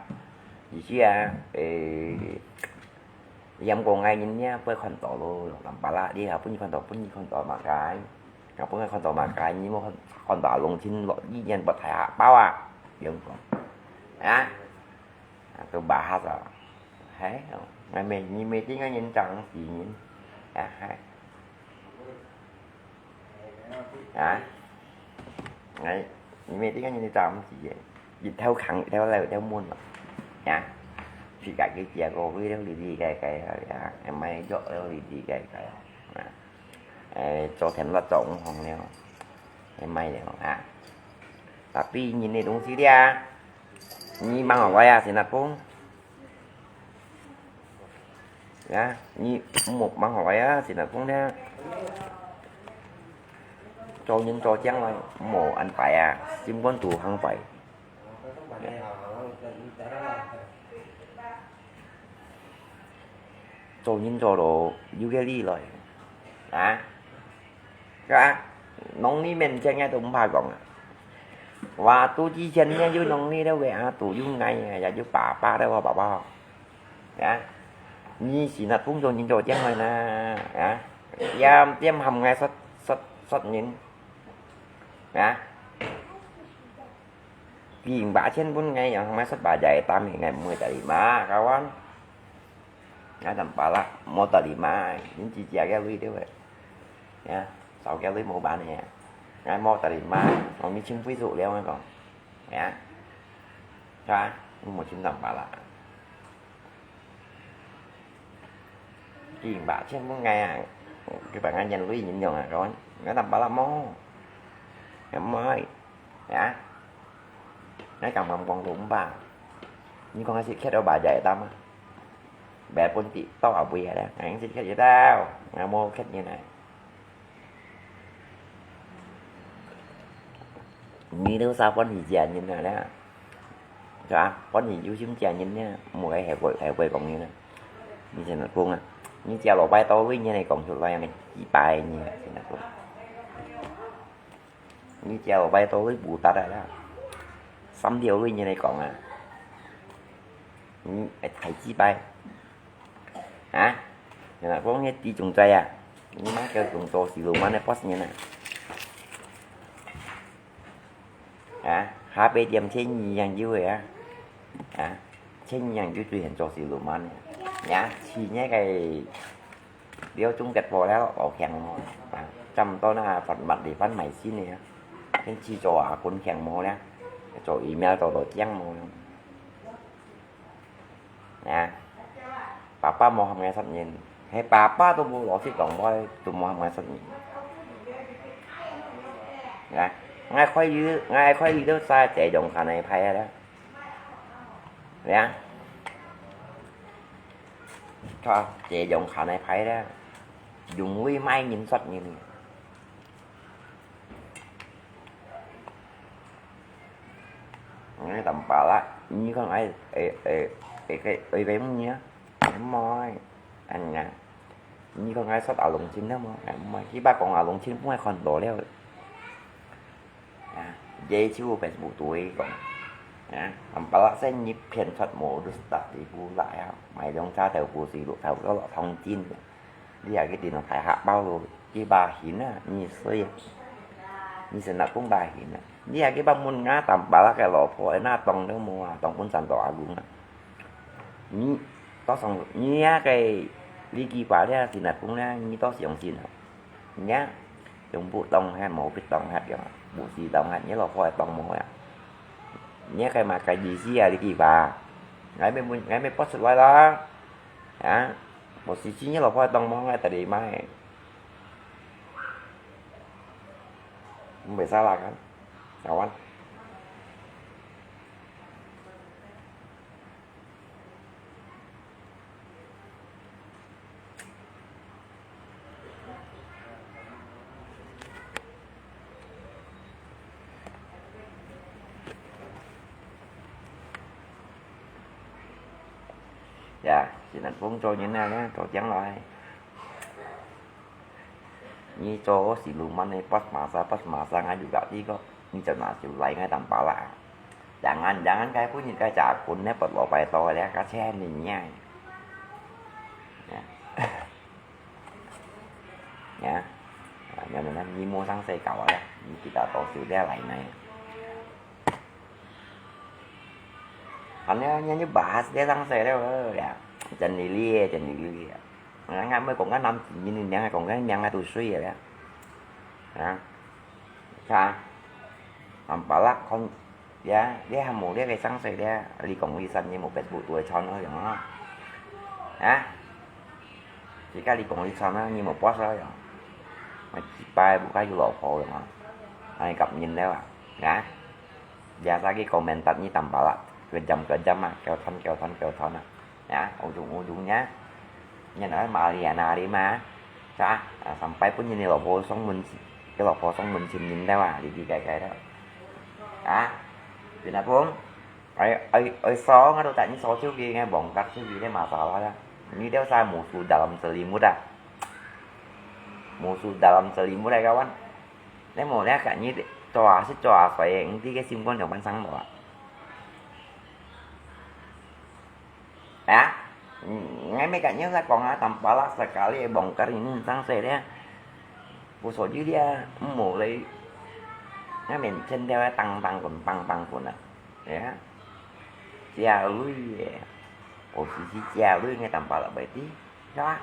意思啊，誒，你講𠊎人呢，分看到咯，Tampalak你啊，分你看到，分你看到嘛該，啊，分𠊎看到嘛該，你莫看，看到農村落雨，人不太下包啊，恁講，啊？ 啊，都bahas啊。Hai，哦，𠊎每，你每天个人早上洗人，啊，hai。啊？哎，你每天个人早上洗个，一條坑，一條漏，一條門咯。啊？自家个結果，為了裡裡个个，啊，買藥了裡裡个个，啊。 誒，昨天落中風了，誒，買了啊。Tapi人个東西咧，你忙好來啊，先來講。啊，你莫忙好來啊，先來講咧。做人做將來，莫安排啊，心肝肚行壞。 做人做到有个理來，啊？係吧？農曆面前个都毋怕講啊。Waktu之前呢，有農曆了个啊，都有𠊎啊，也有爸爸了，我爸爸。啊？你是那工作人做將來呢？啊？點點喊𠊎殺，殺，殺人。啊？ Pin八千分𠊎，yang sama set bajai tam，應該毋會得嘛，kawan。𠊎Tampalak，無得嘛，恁自家个鐳對毋對？呀，少个鐳無辦个。𠊎無得嘛，講你清非做了，𠊎講。呀。係吧？你無尋Tampalak。佢把錢分𠊎啊，佢把𠊎眼淚忍用啊，講，𠊎Tampalak無，𠊎毋愛，啊？𠊎敢敢講都毋怕。你講𠊎識Khat到把仔擔啊？Bè本地到後背啊，𠊎識Khat一到，𠊎無Khat人啊。 你都煞歡喜正人啊咧，係吧？歡喜有心正人咧，毋會後悔後悔講人啊。你先來講啊，你這老拜到位，你來講出來，你幾擺呢？先來講。你這老拜到位不得了啦，三條位你來講啊，你還幾擺？ 啊？你若講你知種在啊，你嘛叫種做siluman个boss人啊？啊？下背點千二樣有个啊？啊？千二樣有最肯做siluman个。呀，去那个了中國貨了，老強咯。啊？差不多那番麥地番買新个啊，先去做啊，滾強模了，做疫苗做到強模了。 啊，爸爸無喊𠊎殺人，係爸爸都無老實講話，都無喊𠊎殺人。啊，𠊎可以，𠊎可以都在這種看來拍啊啦。啊，在這種看來拍啦，用為賣人殺人。 Ngai Tampalak, nyi kong ai, eh, eh, eh, cái, eh, cái mông nhá. Em mỏi. Anh à. Nyi kong ai sót áo lông chim đó mà. Em mỏi. Khi bác còn áo lông chim cũng ai còn đổ leo. À, dễ chịu Facebook tuổi còn. À, Tampalak sẽ nhịp phiền thoát mổ được start đi bu lại à. Mày đông xa theo bu xì lục theo có lọ thông tin. 你啊，佢電腦大學包咯，幾百元啊，二十歲啊，二十六公百元啊。你啊，佢包問𠊎Tampalak个老婆，那當都無啊，當本山大阿公啊。你，到上，你啊个，你幾百咧，二十六公咧，你都相信啊？你啊，用不當還無不當還樣啊，不是當還，你老婆還當無啊？你啊，該嘛該意思啊，你幾百？𠊎咪問，𠊎咪發出來啦，啊？ Posisi-nya老婆當忙啊，tadi mai. Không phải salah kan, kawan? Ya, sinan pun cho nyen na, cho tiang lai. Ni cho siluman ni pas masa, pas masa ngai juga ti ko. Ni cho na siu lai ngai Tampalak. Jangan, jangan kai pun ni kai jakun ni pot lo pai to le, ka chen ni nyai. Ya. Ya. Nyo nyo ni mo sang se kau ya. Ni kita to siu dia lai nai. Hanya, hanya bahas dia sang se dia ya. Jan lili, jan lili ya. Ngai ngai mai kong ngai nam ni ni ngai kong ngai ngai tu sui ya. Ya. Sa. Tampalak kon ya, dia hamu dia ke sang se dia, li kong li san ni mo Facebook tu channel yang ha. Ha? Jika li kong li san ni mo puas yang. Mai jipai buka yu lo po yang ha. Ai kap nyin leo ha. Ya. Biasa ki komentar ni Tampalak, kejam-kejam ha, kêu thon, kêu thon, kêu thon ha. Ya, ujung-ujungnya, nyan ai Mariana lima. Sa, sampai pun ni lo po song mun, ki lo po song mun sim nyin leo ha, li ki kai kai leo. Ha? Pina pun. Ai, ai, ai, so, ngai tu tak ni so chiu ki, ngai bongkak chiu ki, ni masalah ya. Ni dia sa musuh dalam selimut ah. Musuh dalam selimut ai kawan. Ni mo ni kat ni, tua si tua soi, nti ke sim kon jong pan sang lo ah. Ya. Ngai mai kat ni sa kong ah, Tampalak sekali bongkar ini sang se dia. Ku so ji dia, mo lei. Ngai men chen dia tang tang kun, pang pang kun ah. Ya. Chia lui ya. Posisi chia lui ngai Tampalak bai ti. Ya.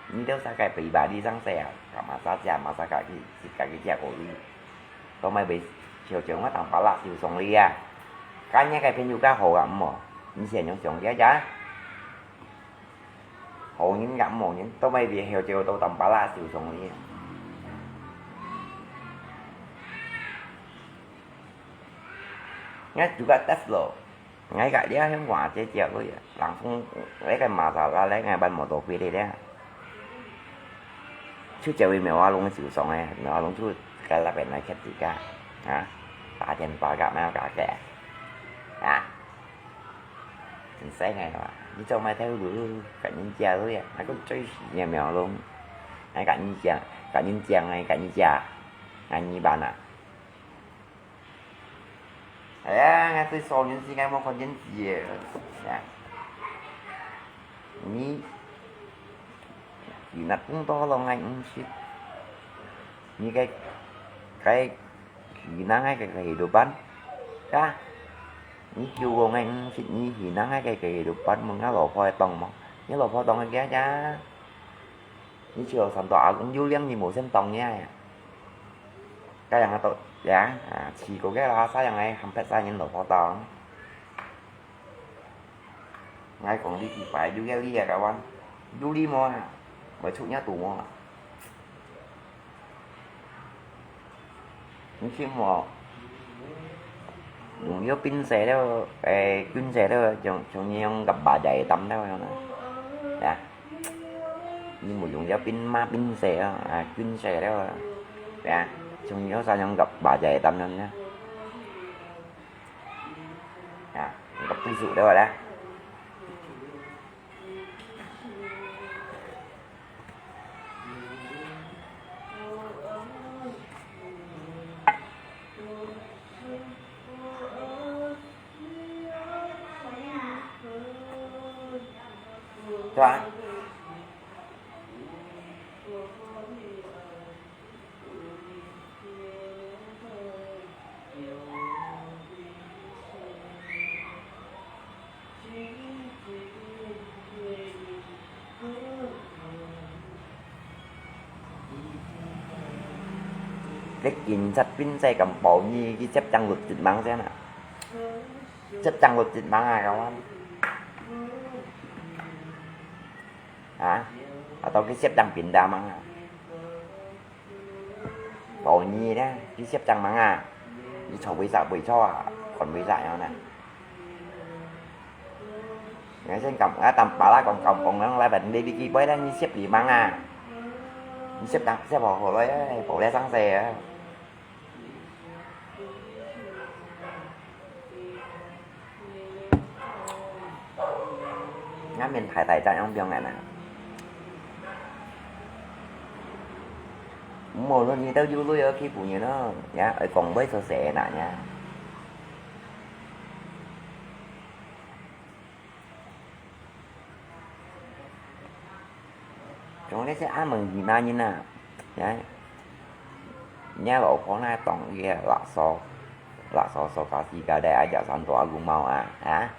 Ni dia sa kai pribadi sang se ya. Ka masa chia, masa ka ki, si ka ki chia ko lui. Ko mai bai chiu chiu ngai Tampalak siu song li ya. 該你个朋友較好啊，毋好，你先用上了呀。好人也毋好人，都未必後就到當巴拉受傷哩。你就个test咯，你个這向我姐姐个，人講，那個馬扎拉，那個班摩托飛的咧。 就這位苗阿龍就上來，苗阿龍就該那邊來看自家，啊，打電話給苗家姐，啊，真衰个哇！你做麼个頭路，跟人家路呀，還講最死个苗阿龍，還跟人家，跟人家，還跟人家，還你辦啊？ 哎呀，𠊎對所有人世界無看見子耶。呀，你，你那講到咯，𠊎毋識。你个，个，你那个个个都辦，呀？你叫我𠊎毋識，你去那个个个都辦，問𠊎老婆會當無？你老婆當个呀？ 你就算到阿公有令，你無先當呀。該樣个都，呀，啊，試過个啦，啥樣个，喊別儕人老婆當。𠊎講你幾擺，有个理啊，該話，有理無啊？會出若肚無啊？ 你識無？用這冰水了，誒，冰水了，像，像你用个巴仔擔了樣啊。呀，你莫用這冰嘛，冰水啊，啊，冰水了，呀，像你用啥用个巴仔擔樣啊。啊，用个杯子了啦。 對啊。 這警察兵仔敢保你去接張律師網先啊？接張律師網啊，kawan？啊？Atau去接張兵仔網啊？ 保你呢，你接張網啊？你坐位啥位坐啊？看位啥樣呢？你先講，啊，當巴拉講講講講來，你你你，你接你網啊？你接張接好好了，保了上勢啊。 𠊎面大大隻樣樣个啦。無論你兜有鐳哦，欺負人哦，呀，愛講話出聲啦，呀。 Trong lese amang hinanina, ya, nya lo pona tong ye laso, laso so kasi kada aja Santo Agung mau ah, ya.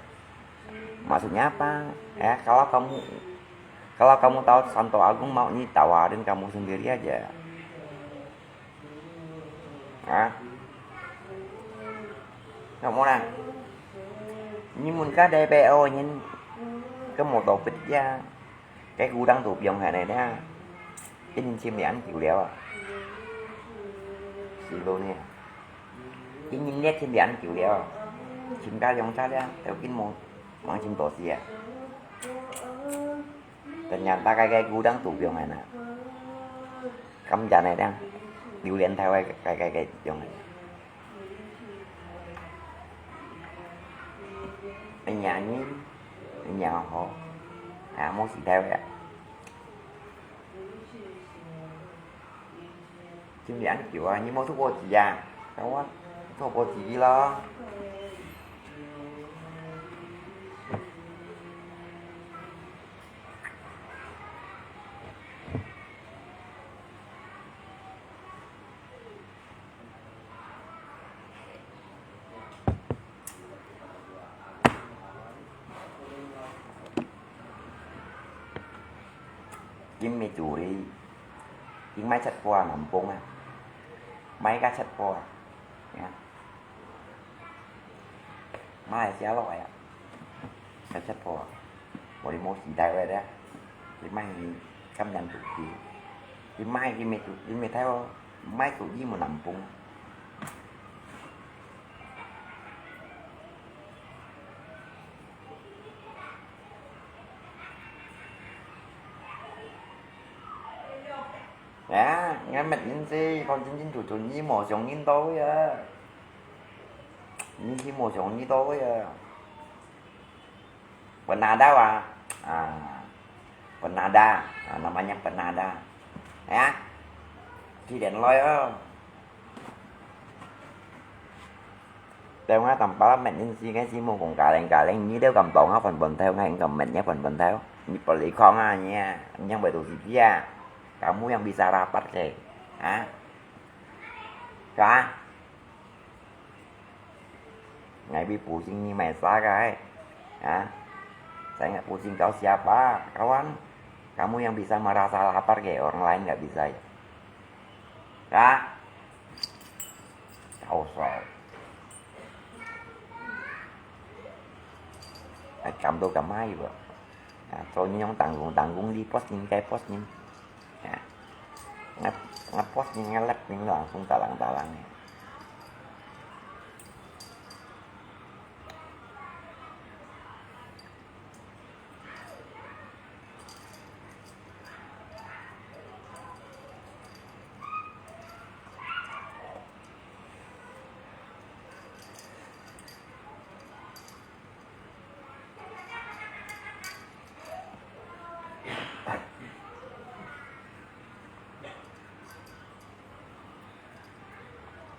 Maksudnya apa? Ya, kalau kamu, kalau kamu tahu Santo Agung mau, ini tawarin kamu sendiri aja. Hả? Ngọc Môn à? Như mình có đây bé ô nhìn có một tổ bịch da. Cái gu đang tụ biong hè này đó. Cái nhìn chim để ăn chịu liao à? Xì lô nè. Cái nhìn nét chim để ăn chịu liao à? Chim cá dòng sát liao. Theo kinh môn. Món chim tổ xì à? Tanya ta cái cái gu đang tụ biong hè nè. Cắm chả này đang. Điều điện theo cái cái cái cái dòng này. Anh nhà nhí. Anh nhà họ. À, mốt xì theo vậy. Chim để ăn chịu à, như mốt thuốc bột gì à? Đúng không? Thuốc bột gì đi lo. Chính mẹ chủ đi. Chính máy chất qua nằm bông à. Máy cá chất qua. Nha. 哎，寫落來啊，該隻婆啊，無你無時代个咧，你莫去感染自己，你莫去滅自，你滅忒哦，莫自己無南風。 啊，𠊎捌人知，講真真就就你無想人到个啊，你是無想人到个啊。Penada啊，啊，Penada，啊，namanya Penada。Ya，去聯絡哦。 Têu ngă tăm pala mệt nên si cái si mô kông kaleng kaleng, ni têu kăm tông ngă phần phần theo, ngă kăm mệt nhé phần phần theo. Ni pali khong à nhé, yang bai tu si pia. Kamu yang bisa rapat ke, ha? Ka? Ngai bi pusing ni mai sa kai, ha? Saya nggak pusing kau siapa, kawan? Kamu yang bisa merasa lapar ke, orang lain nggak bisa ya. Ka? Kau so. Ai, kăm tô kăm mai bơ. À, cho ñu yang tang kung tang kung li post ñu, cái post ñu. À. Ngă, ngă post ñu, ngă lep ñu langsung talang talang.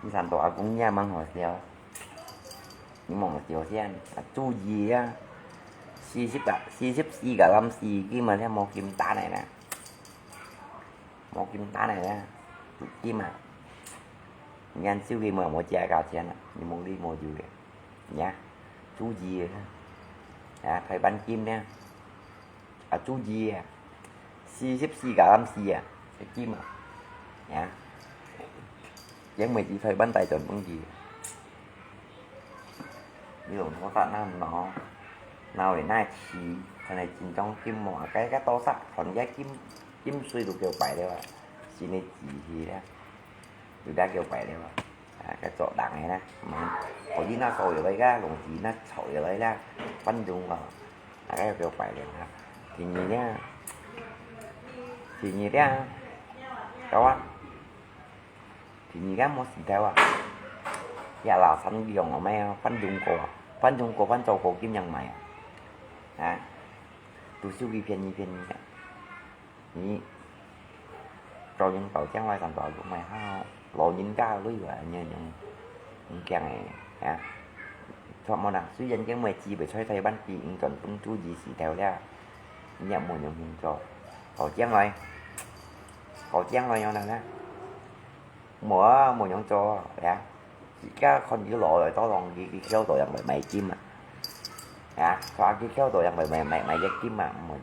Ni san tô a kung ya mang hua siau. Ni mong siau sian. A, 注意啊。四十啊，四十四个gram四斤嘛，這無金單个啦。無金單个啦，注意嘛。你看手機嘛，無加價錢啊，你無理無由个。 呀，注意啊！呀，台灣金呢？啊，注意啊！四十四个gram四啊，个金啊！呀，因為佢台灣大專本地。你用拖沙那喏，那會那起，看來真正金無，該个多少，看个金，金水都叫白了啊，新个機器了，有个叫白了啊。 啊，該做人个啦，嗯，可以那所有个啦，東西那所有个啦，反正哦，大概有个白了啦。第二呢，第二呢，有啊，第二个無時間啊，也拉山用个咩啊，反正過啊，反正過，反正過金樣買啊，啊，都收佢便宜便宜啊。 你，做人到將來上大陸買好，老人家類啊，你用，你講个，啊？著無啦？雖然講買機會在台灣比你轉分注意時頭了，你也無用心做。到將來，到將來樣啦，無啊，無用做啊，呀。自家看佢老來到當佢，佢跳到樣來買金啊。啊，看佢跳到樣來買，買，買隻金啊，無用。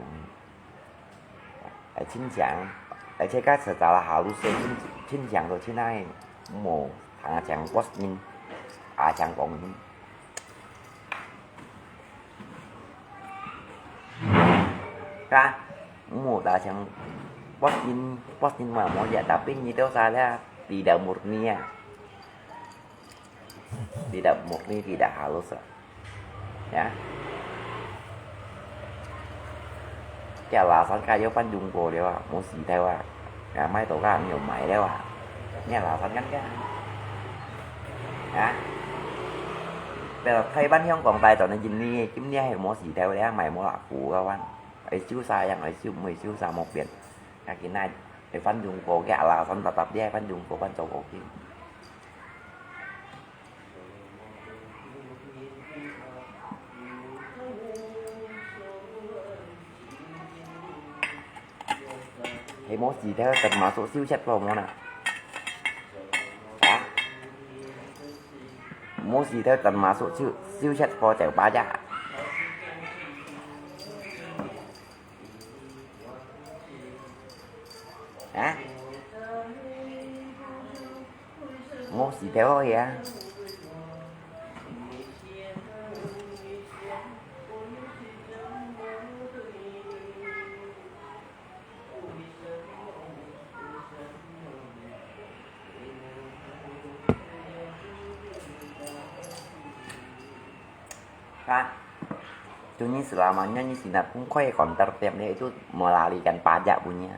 哎，親像，而且該時早啦，下路水親，親像都親愛，無，啊，像國人，啊，像工人。啊，無啦，像國人，國人嘛，無呀，tapi你都啥了，tidak murni啊。 Tidak murni, tidak halus啊。Ya。這拉山該又半中國了啊，無時頭啊。啊，買到該又買了啊。你拉山該个。啊？Pero台灣、香港大專个印尼，今年係無時頭了，買無啦，苦个玩。會收啥樣，會收，會收啥目標。啊，今仔，會半中國个拉山搭搭，這半中國半做國境。 係無時頭termasuk收息無呢？啊？無時頭termasuk收，收息無就罷呀？ 啊？無時頭可以啊。Pak, itu ni selamanya ni sinabung koi konter tiap ni itu melarikan pajak punya.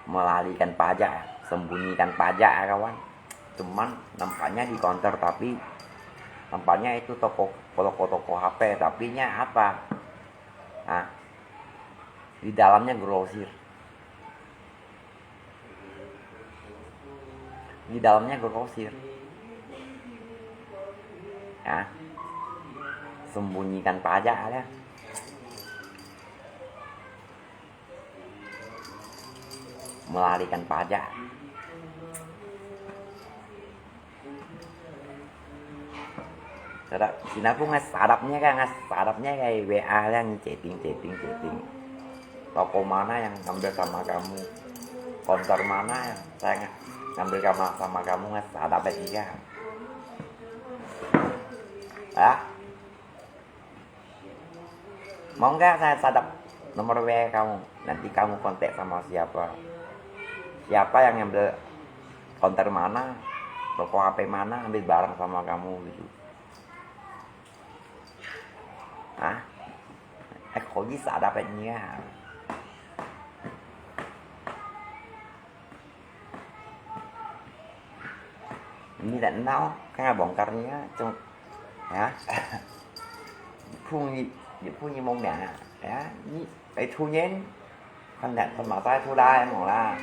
Melarikan pajak, sembunyikan pajak, kawan. Cuman nampaknya di konter, tapi nampaknya itu toko, toko-toko H P, tapinya apa? Hah? Di dalamnya grosir. Di dalamnya grosir. Ya. Sembunyikan pajak ada. Melarikan pajak. Sedap, sinabung ngas sadapnya kan, ngas sadapnya kan W A lah, ni chatting, chatting, chatting. Toko mana yang ngambil sama kamu? Konter mana yang saya nga-, ngambil sama, sama kamu, ngas sadap aja. Hah? Mau nggak saya sadap nomor W A kamu? Nanti kamu kontak sama siapa? Siapa yang ngambil konter mana? Toko H P mana? Ambil barang sama kamu gitu. Hah? Eh, kok bisa dapatnya? Ini tak nau, kaya bongkarnya, cuma, ya. Phung ni, phung ni mong ya, ya. Ni, eh, thu nyen, kan tak sama saya thu lai mong lah.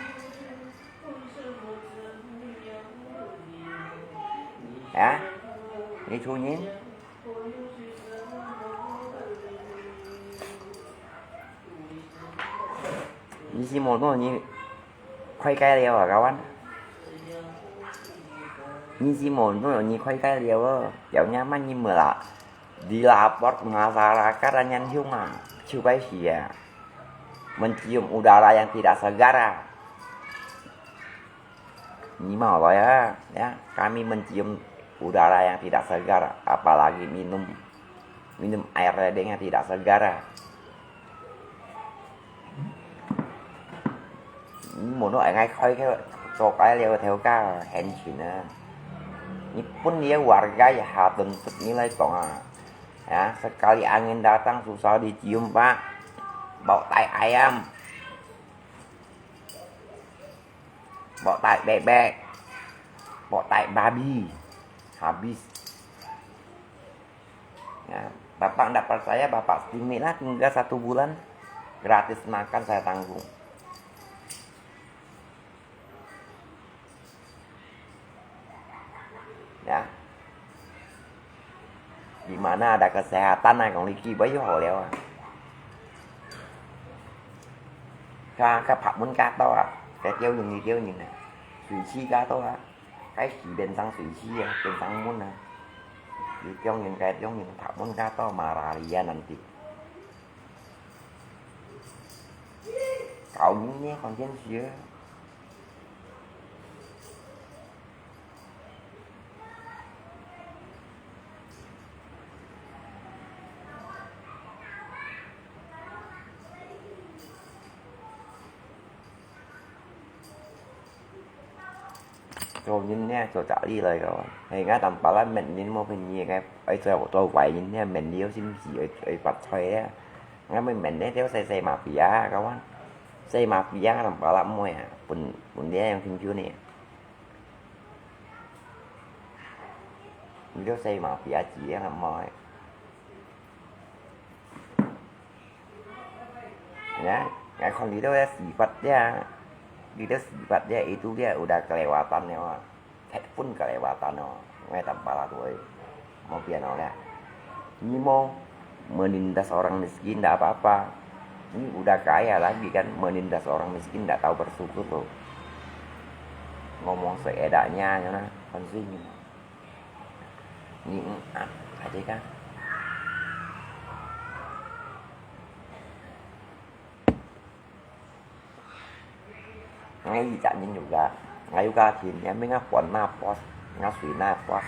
Ya, ni thu nyen. Ni si mo no ni 開解了啊，kawan。你是無，你開解了啊，有nyaman你無啦？Di lapor masyarakat nyan hiung ah, cukai sia. Mencium udara yang tidak segar ah. Ni mau lah ya, ya, kami mencium udara yang tidak segar, apalagi minum, minum air ledeng yang tidak segar ah. Ni mô-no ai ngai khoi khe cho kai liao thêu ka hên chhìn â. Ni pun liao warga ya ha tun tut ni lai kong â. Ya, sekali angin datang susah dicium, Pak. Bau tai ayam. Bau tai bebek. Bau tai babi. Habis. Ya, Bapak ndak percaya, Bapak stimik lah, tinggal satu bulan, gratis makan saya tanggung. Ya. Di mana ada kesehatan ah, kong liki bayu hao liao ah. Ka, ka phak mun ka to ah, ka tiao yin, tiao yin ah, sui chi ka to ah. Cái gì bên trong sui chi à, bên trong mun à. Đi trong những cái trong những thảo mun ka to malaria nanti. Kau ni ni còn thiên sứ. Cho nên nè, cho trả lý lời rồi. Hay ngã tầm bà lắm mình nên mua phim gì cái, ấy cho tôi quay nên nè, mình liêu xin gì, ấy, ấy bắt thôi á. Ngã mình, mình nè, theo xe, xe mafia, các bạn. Xe mafia tầm bà lắm mua à, bún, bún đĩa yang phim chưa nè. Mình theo xe mafia chỉ là mua. Ya, ya, kon litu ya sifat dia. Litu sifat dia itu dia udah kelewatan ya, Wak. Head pun kelewatan ya, Wak. Ngai tampal aku, eh. Mau pian ya. Ni mau menindas orang miskin ndak apa-apa. Ni udah kaya lagi kan, menindas orang miskin ndak tahu bersyukur tuh. Ngomong seenaknya, ya nah, kan sih. Ni, mm, ah, aja kan. Ngai ijak nyin juga. Ngai juga khin, ya, mi ngai puan na pos, ngai sui na pos.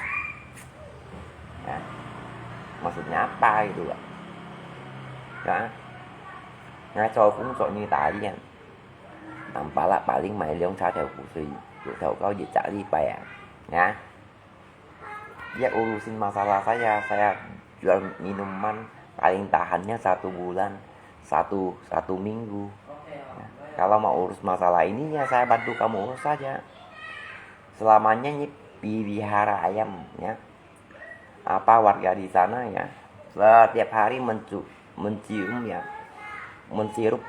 Ya. Maksudnya apa gitu, Pak? Ya. Ngai cho kung cho ni ta lian. Nang pala paling mai liong cha theo ku sui, yu theo kau ijak li pai ya. Ya. Dia urusin masalah saya, saya jual minuman, paling tahannya satu bulan, satu, satu minggu. Ya, kalau mau urus masalah ini, ya saya bantu kamu urus saja. Selamanya ini pelihara ayam, ya. Apa warga di sana, ya, setiap hari mencu-, mencium, ya, mensirup,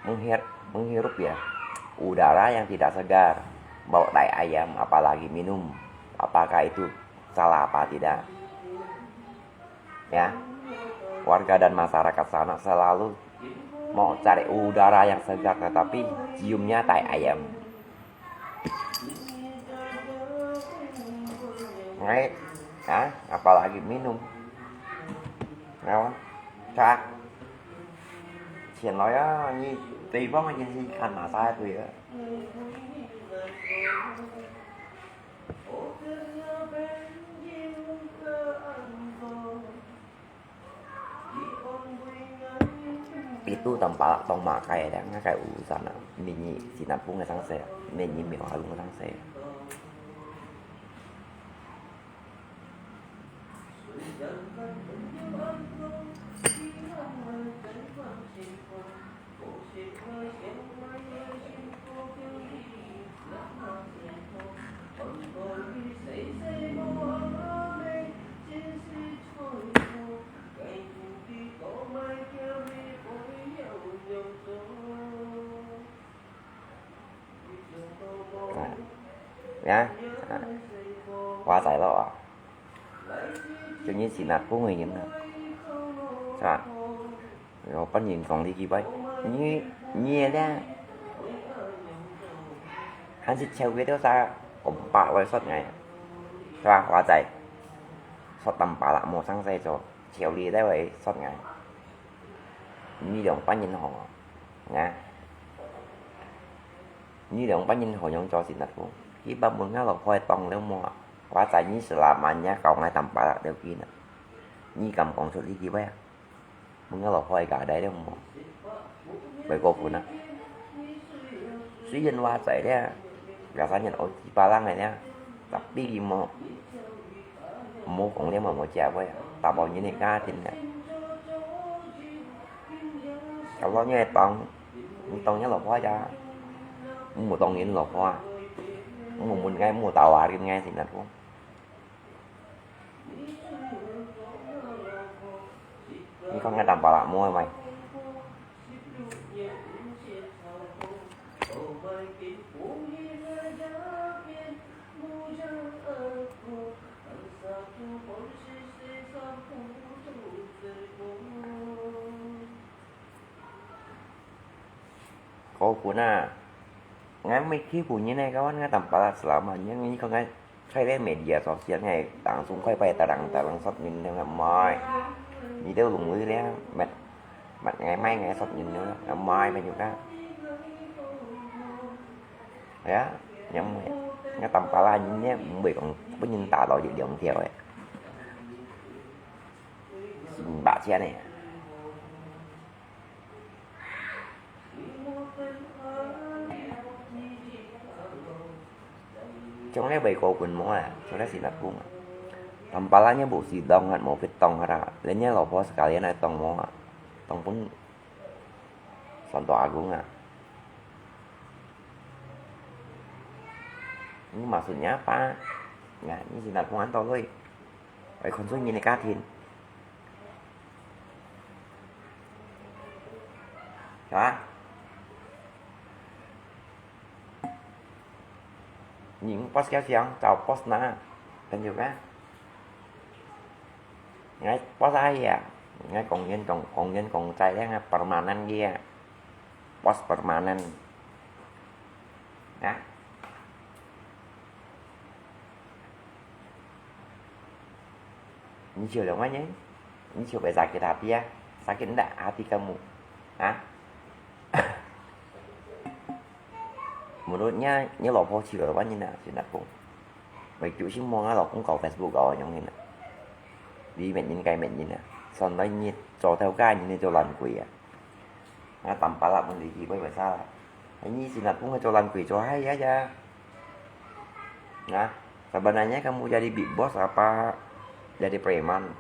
menghir-, menghirup, ya, udara yang tidak segar, bau tai ayam, apalagi minum. Apakah itu salah apa tidak? Ya, warga dan masyarakat sana selalu mau cari udara yang segar, tetapi ciumnya tai ayam. Ngai, ha? Apalagi minum. Ngai, cak. Sian loi ah, ni, tùy phong ah, yên si kan mà sai tùy ah. Pitu tampalak tong makai, ada ngakai urusan ah. Minyi sinapung ngasang se, minyi miu halung ngasang se. Ya, 華仔咯啊，正經是那公个人啊，是吧？有本人講你幾擺，你你个咧，還是超過多少，我八位說哎，是吧？華仔，說淡薄啦，無上勢做，超你个位說哎。 你兩班人吼，啊？你兩班人好樣做先得个？佢把問𠊎老婆个當了無啊？我在你是拉滿也搞𠊎淡薄了了佢呢。你敢講出呢句話啊？問𠊎老婆个家底了無？會過分啊！雖然話在了， biasanya哦，幾百人个呢，tapi佢無，無講了嘛，無食飯啊，大部分人个家庭呢。Kalau你當，你當你老婆呀，無當你老婆啊，無問𠊎，無tawarin𠊎先得个。你看𠊎淡薄啦，無个咪。 過分啊！𠊎毋係欺負人呢，kawan，𠊎淡薄啦，selama你，你看𠊎 開了media sosial，𠊎langsung開牌tarang-tarang sot人了，毋係。你兜弄佢了，mat，mat𠊎，賣𠊎sot人了，毋係，乜有个。係啊，你毋會，𠊎淡薄啦，人呢，毋會講分人打到一兩條个，五百千个。 Cuma leh bai ko pun mo ah, cuma leh sinat pung ah. Tampalanya bu sidong hat mo fit tong hara, lenya lopo sekalian ai tong mo ah. Tong pun Santo Agung ah. Ini maksudnya apa? Nah, ini sinat pung an toloi. Bai kon sui ngin ni katin. Hả? Những post kéo xiang, chào post na. Tên gì á? Ngay post ai à? Ngay công nhân công, công nhân công trai đấy, ngay permanent kia. Post permanent. Hả? Ni chiu liang wai nyeng? Ni chiu bai sakit hati ah? Sakit ndak hati kamu? Hah? Menurutnya, ni lopo chiu liang wai nyeng ah, sinat pung. Bai kiu sin mo nga lokong kau Facebook kau nyong hin ah. Di met nyin kai met nyin ah. Son lai ni cho tau kai ni cho lan kui ah. Nga tampalak mun di ki bai bai sa. Ai ni sinat pung cho lan kui cho hai ya ya. Nga. Sebenarnya kamu jadi big boss apa jadi preman?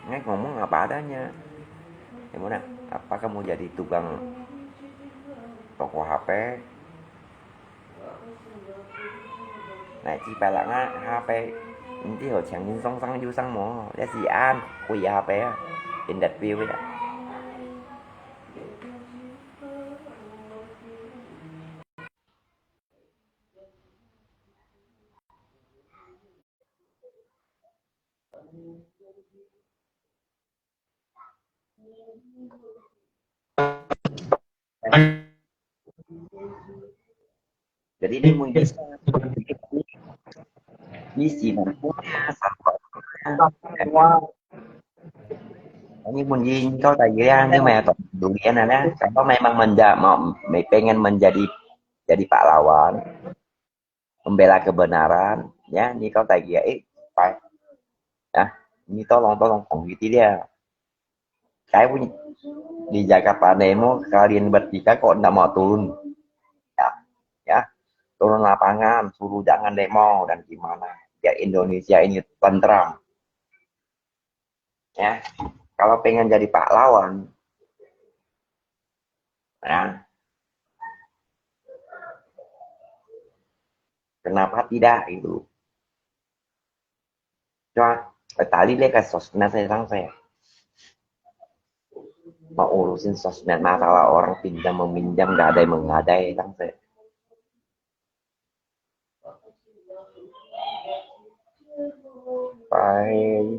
Ngai ngomong apa adanya. Kamu nak, apa kamu jadi tukang toko H P? Nai ci pala nga H P, nanti ho cheng yin song sang yu sang mo, ya si an, kui H P ya, in that view ya. Jadi ini mungkin ini sih ini mungkin kau tak ya, ini mah tak durian ada. Kalau memang menja mau pengen menjadi jadi pahlawan, membela kebenaran, ya, ni kau tak ya, eh, pai, ya, ni tolong tolong kong gitu dia. Kaya pun di Jakarta Nemo kalian bertiga kok ndak mau turun, ya, ya, turun lapangan, suruh jangan demo dan gimana, biar Indonesia ini tentram. Ya, kalau pengen jadi pahlawan, ya, kenapa tidak itu? Cuma tadi lihat ke sosmed saya sang saya mau urusin sosmed, masalah orang pinjam meminjam, gadai menggadai sang saya. Pai,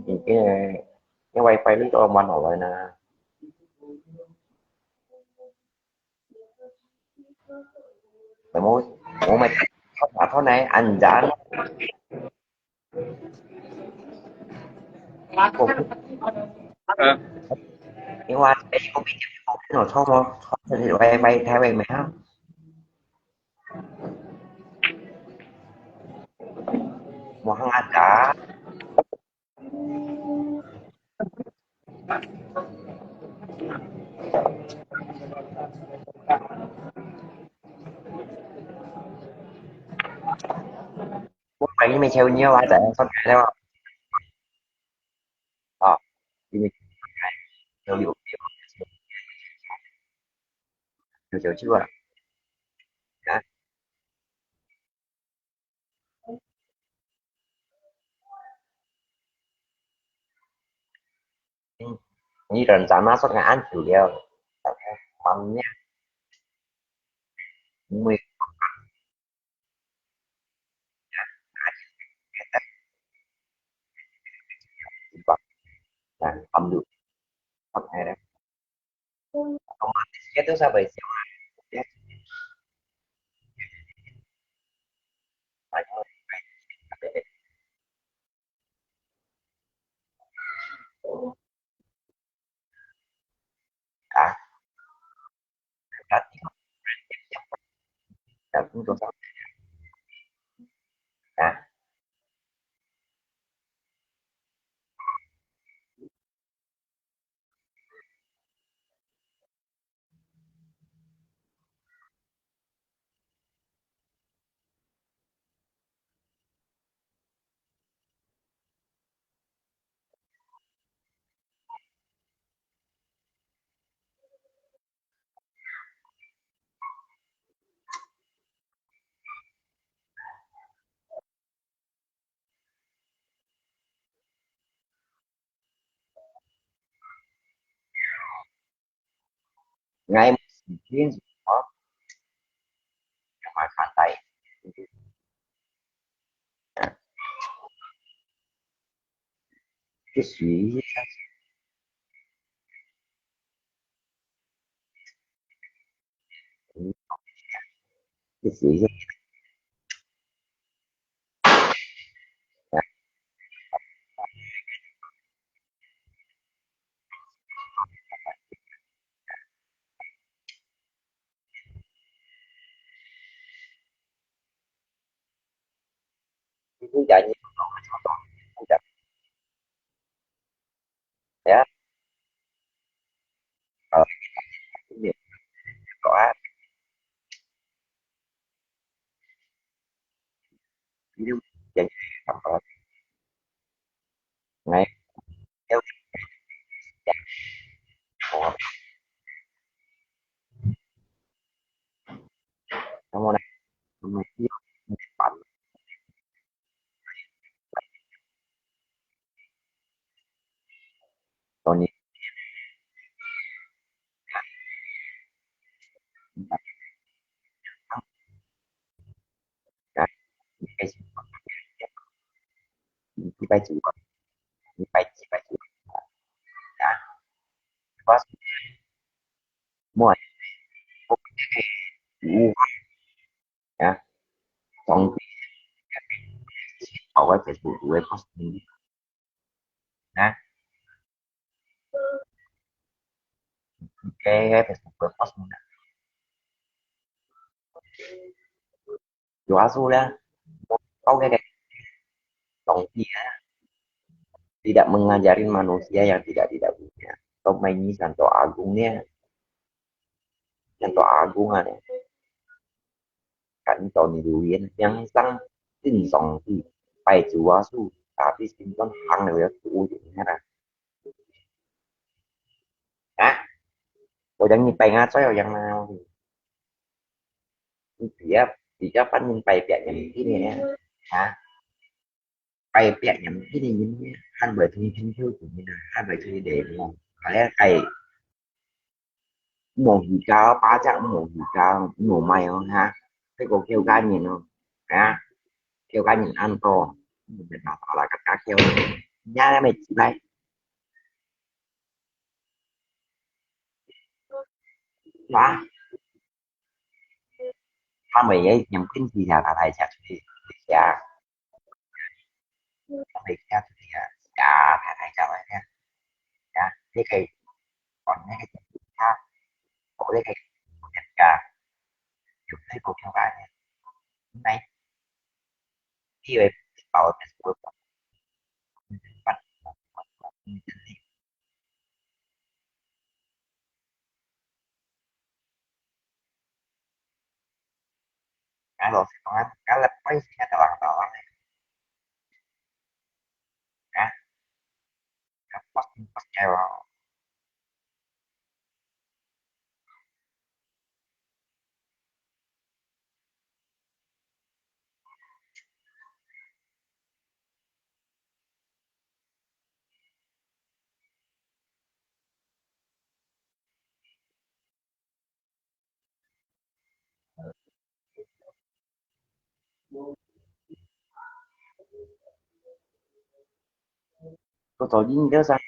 ini cái wifi này có màn ở ngoài nè. Mày mua, mua mày à thôi này anh giá. Ờ. Nhưng mà cái không biết cái không nó thôi mà thôi thì wifi theo em mày ha. Mua hàng ăn cả. Ủa, bạn với mày theo nhiều ai tại sao cái đó? Ờ, thì mình theo nhiều, nhiều, nhiều, nhiều chưa? Hả? Ini rencana sok ngan dulu ya. Mannya. Mui. Nah, ambil. Pakai deh. Otomatis dia tuh sampai siang. Ya. Ah. Berarti. Ya, itu sampai. Nah. Ngai mesti semua yang makan tai. Cái suy, cái suy. Itu janji. 拜主啊，你拜几拜主啊？啊，我莫，我，啊，上帝，好，我Facebook有个 post 呢，啊，个 Facebook 个 post 呢，主要是呢，到那个上帝啊，tidak mengajarin manusia yang tidak tidak punya. Kau main ni santo agung ni, santo agung ah ni. Kan tao ni luyen yang sang tin song ti pai chua su tapi sin ton hang le ya tu yu ni ha. Ha? Ko yang ni pai nga choi yang na. Ni pia pia pan ni pai pia yang ti ni ha. Ha? Pai pia yang ti ni ni han bai tu ni tin tu ni na han bai tu ni de mo. Ka le kai 無去搞，巴掌無去搞，無買哦哈。這個叫家人哦，啊，叫家人恁多，無辦法啦，个家叫，人家那邊起來，哇，他們也已經分析一下，他才下去，下。 你家自己啊，家太太家来呀，呀，你可以，哦，你可以，他，我那个，家，有那个叫啥呀？来，你以为把我，我，我，我，我，我， Kalau si pengan, kalau poin sini ada orang bawah. Ya. Pas, pas, ya. Có tỏ dinh kéo sao?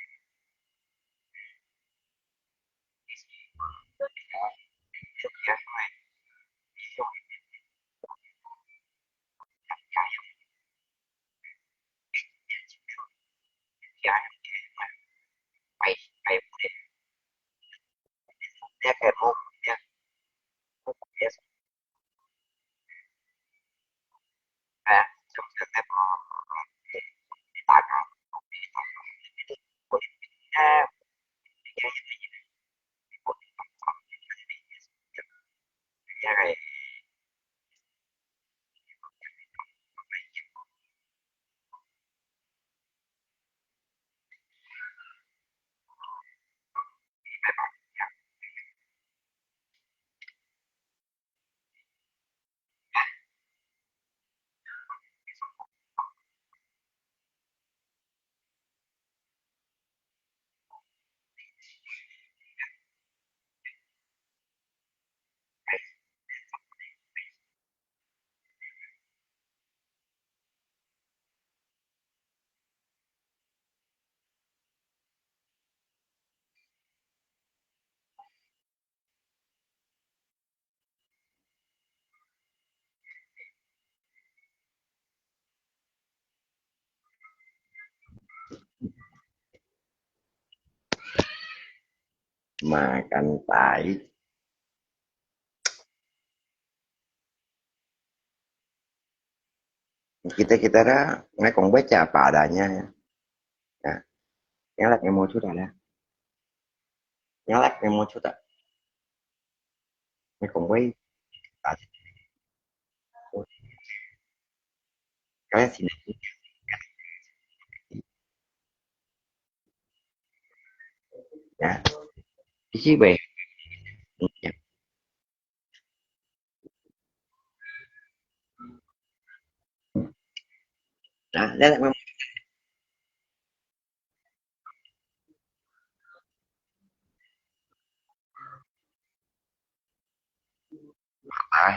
Makan tai. Kita-kita dah, ngai kong baca apa adanya. Ya. Yang lak yang mau sudah lah. Yang lak yang mau sudah. Ngai kong bai. Kalian sini. Ya. Isi bai. Ya. Nah, lihat memang. Nah.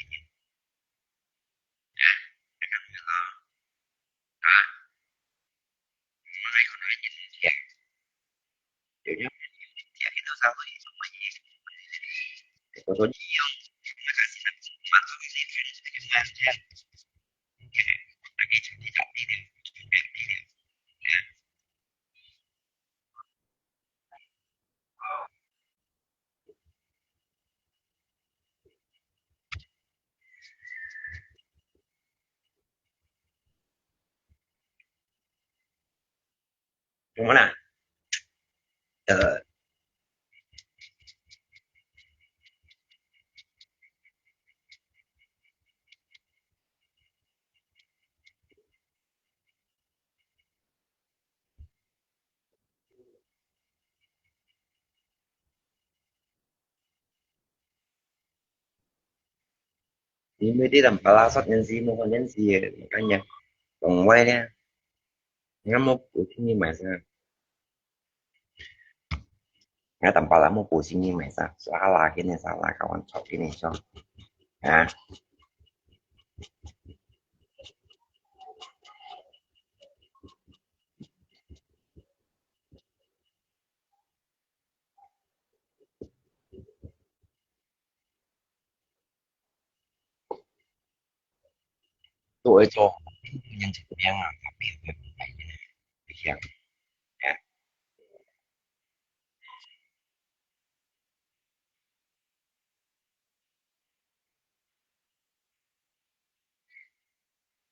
个人。啊，啊，啊，我还可能一点点，有点点，你都稍微什么意思？我说你用，那个是蛮注意这个，这个，这个，那个，你讲你的，你的，你的。好啦，呃，因為你等巴拉萨年纪，莫年纪，makanya，懂歪了。你看我，我听你买啥？你看等巴拉莫不信你买啥？Salah，今天salah，kawan，吵今天说。啊。都會做，人就這樣啊，特別會不一樣。啊。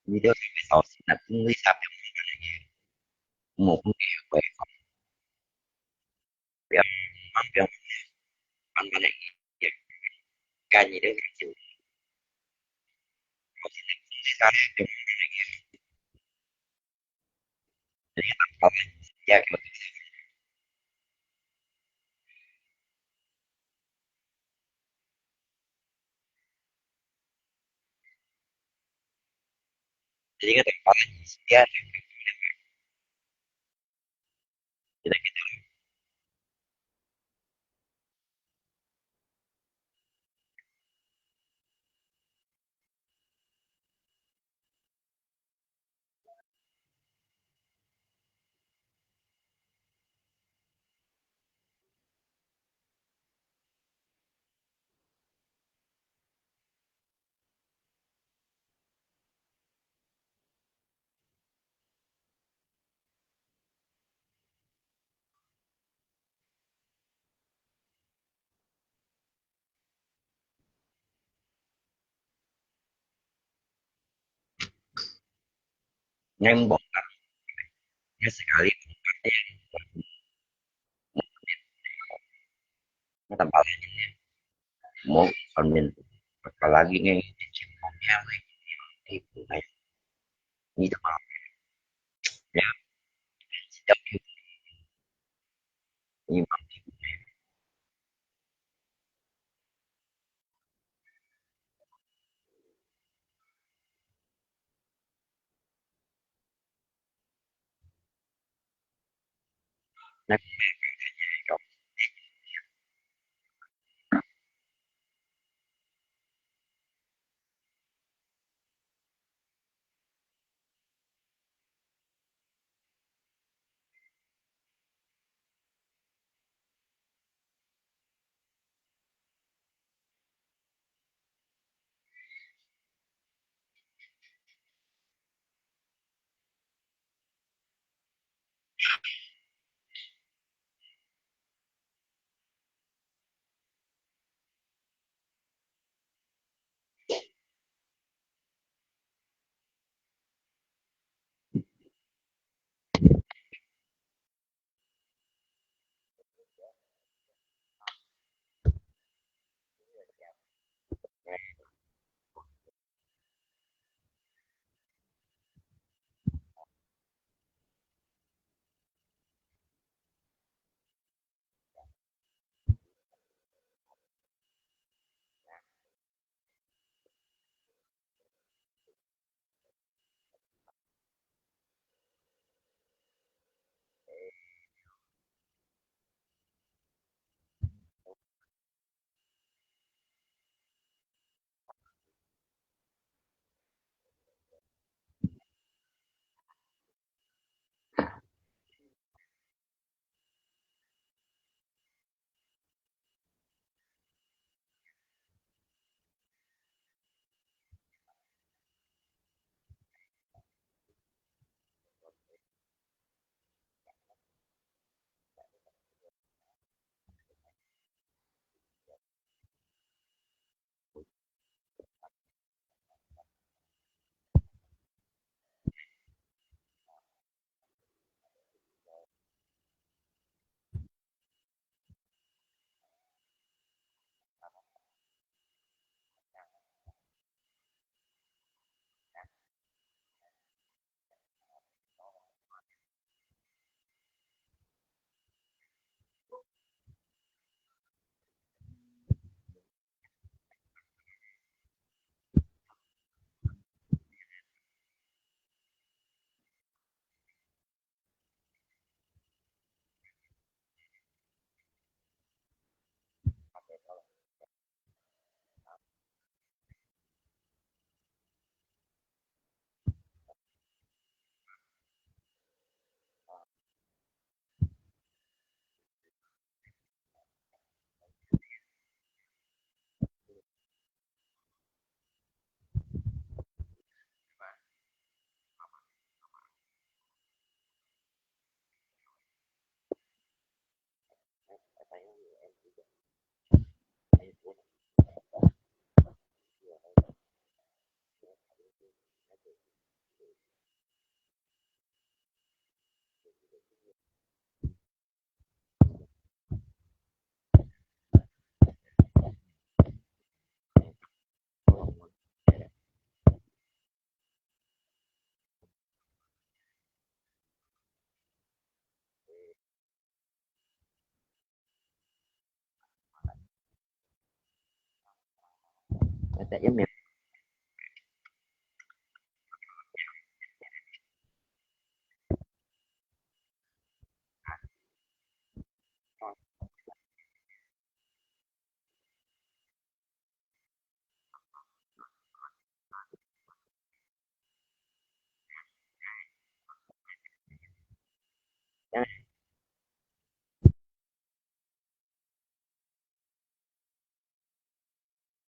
你都係會小心啊，因為啥物，無分佢會講。 不要，慢慢慢的，干你的事情。Nembong ka. Nga sekali nga tambal mo amin apalagi ngay ni teman ya. 等一秒。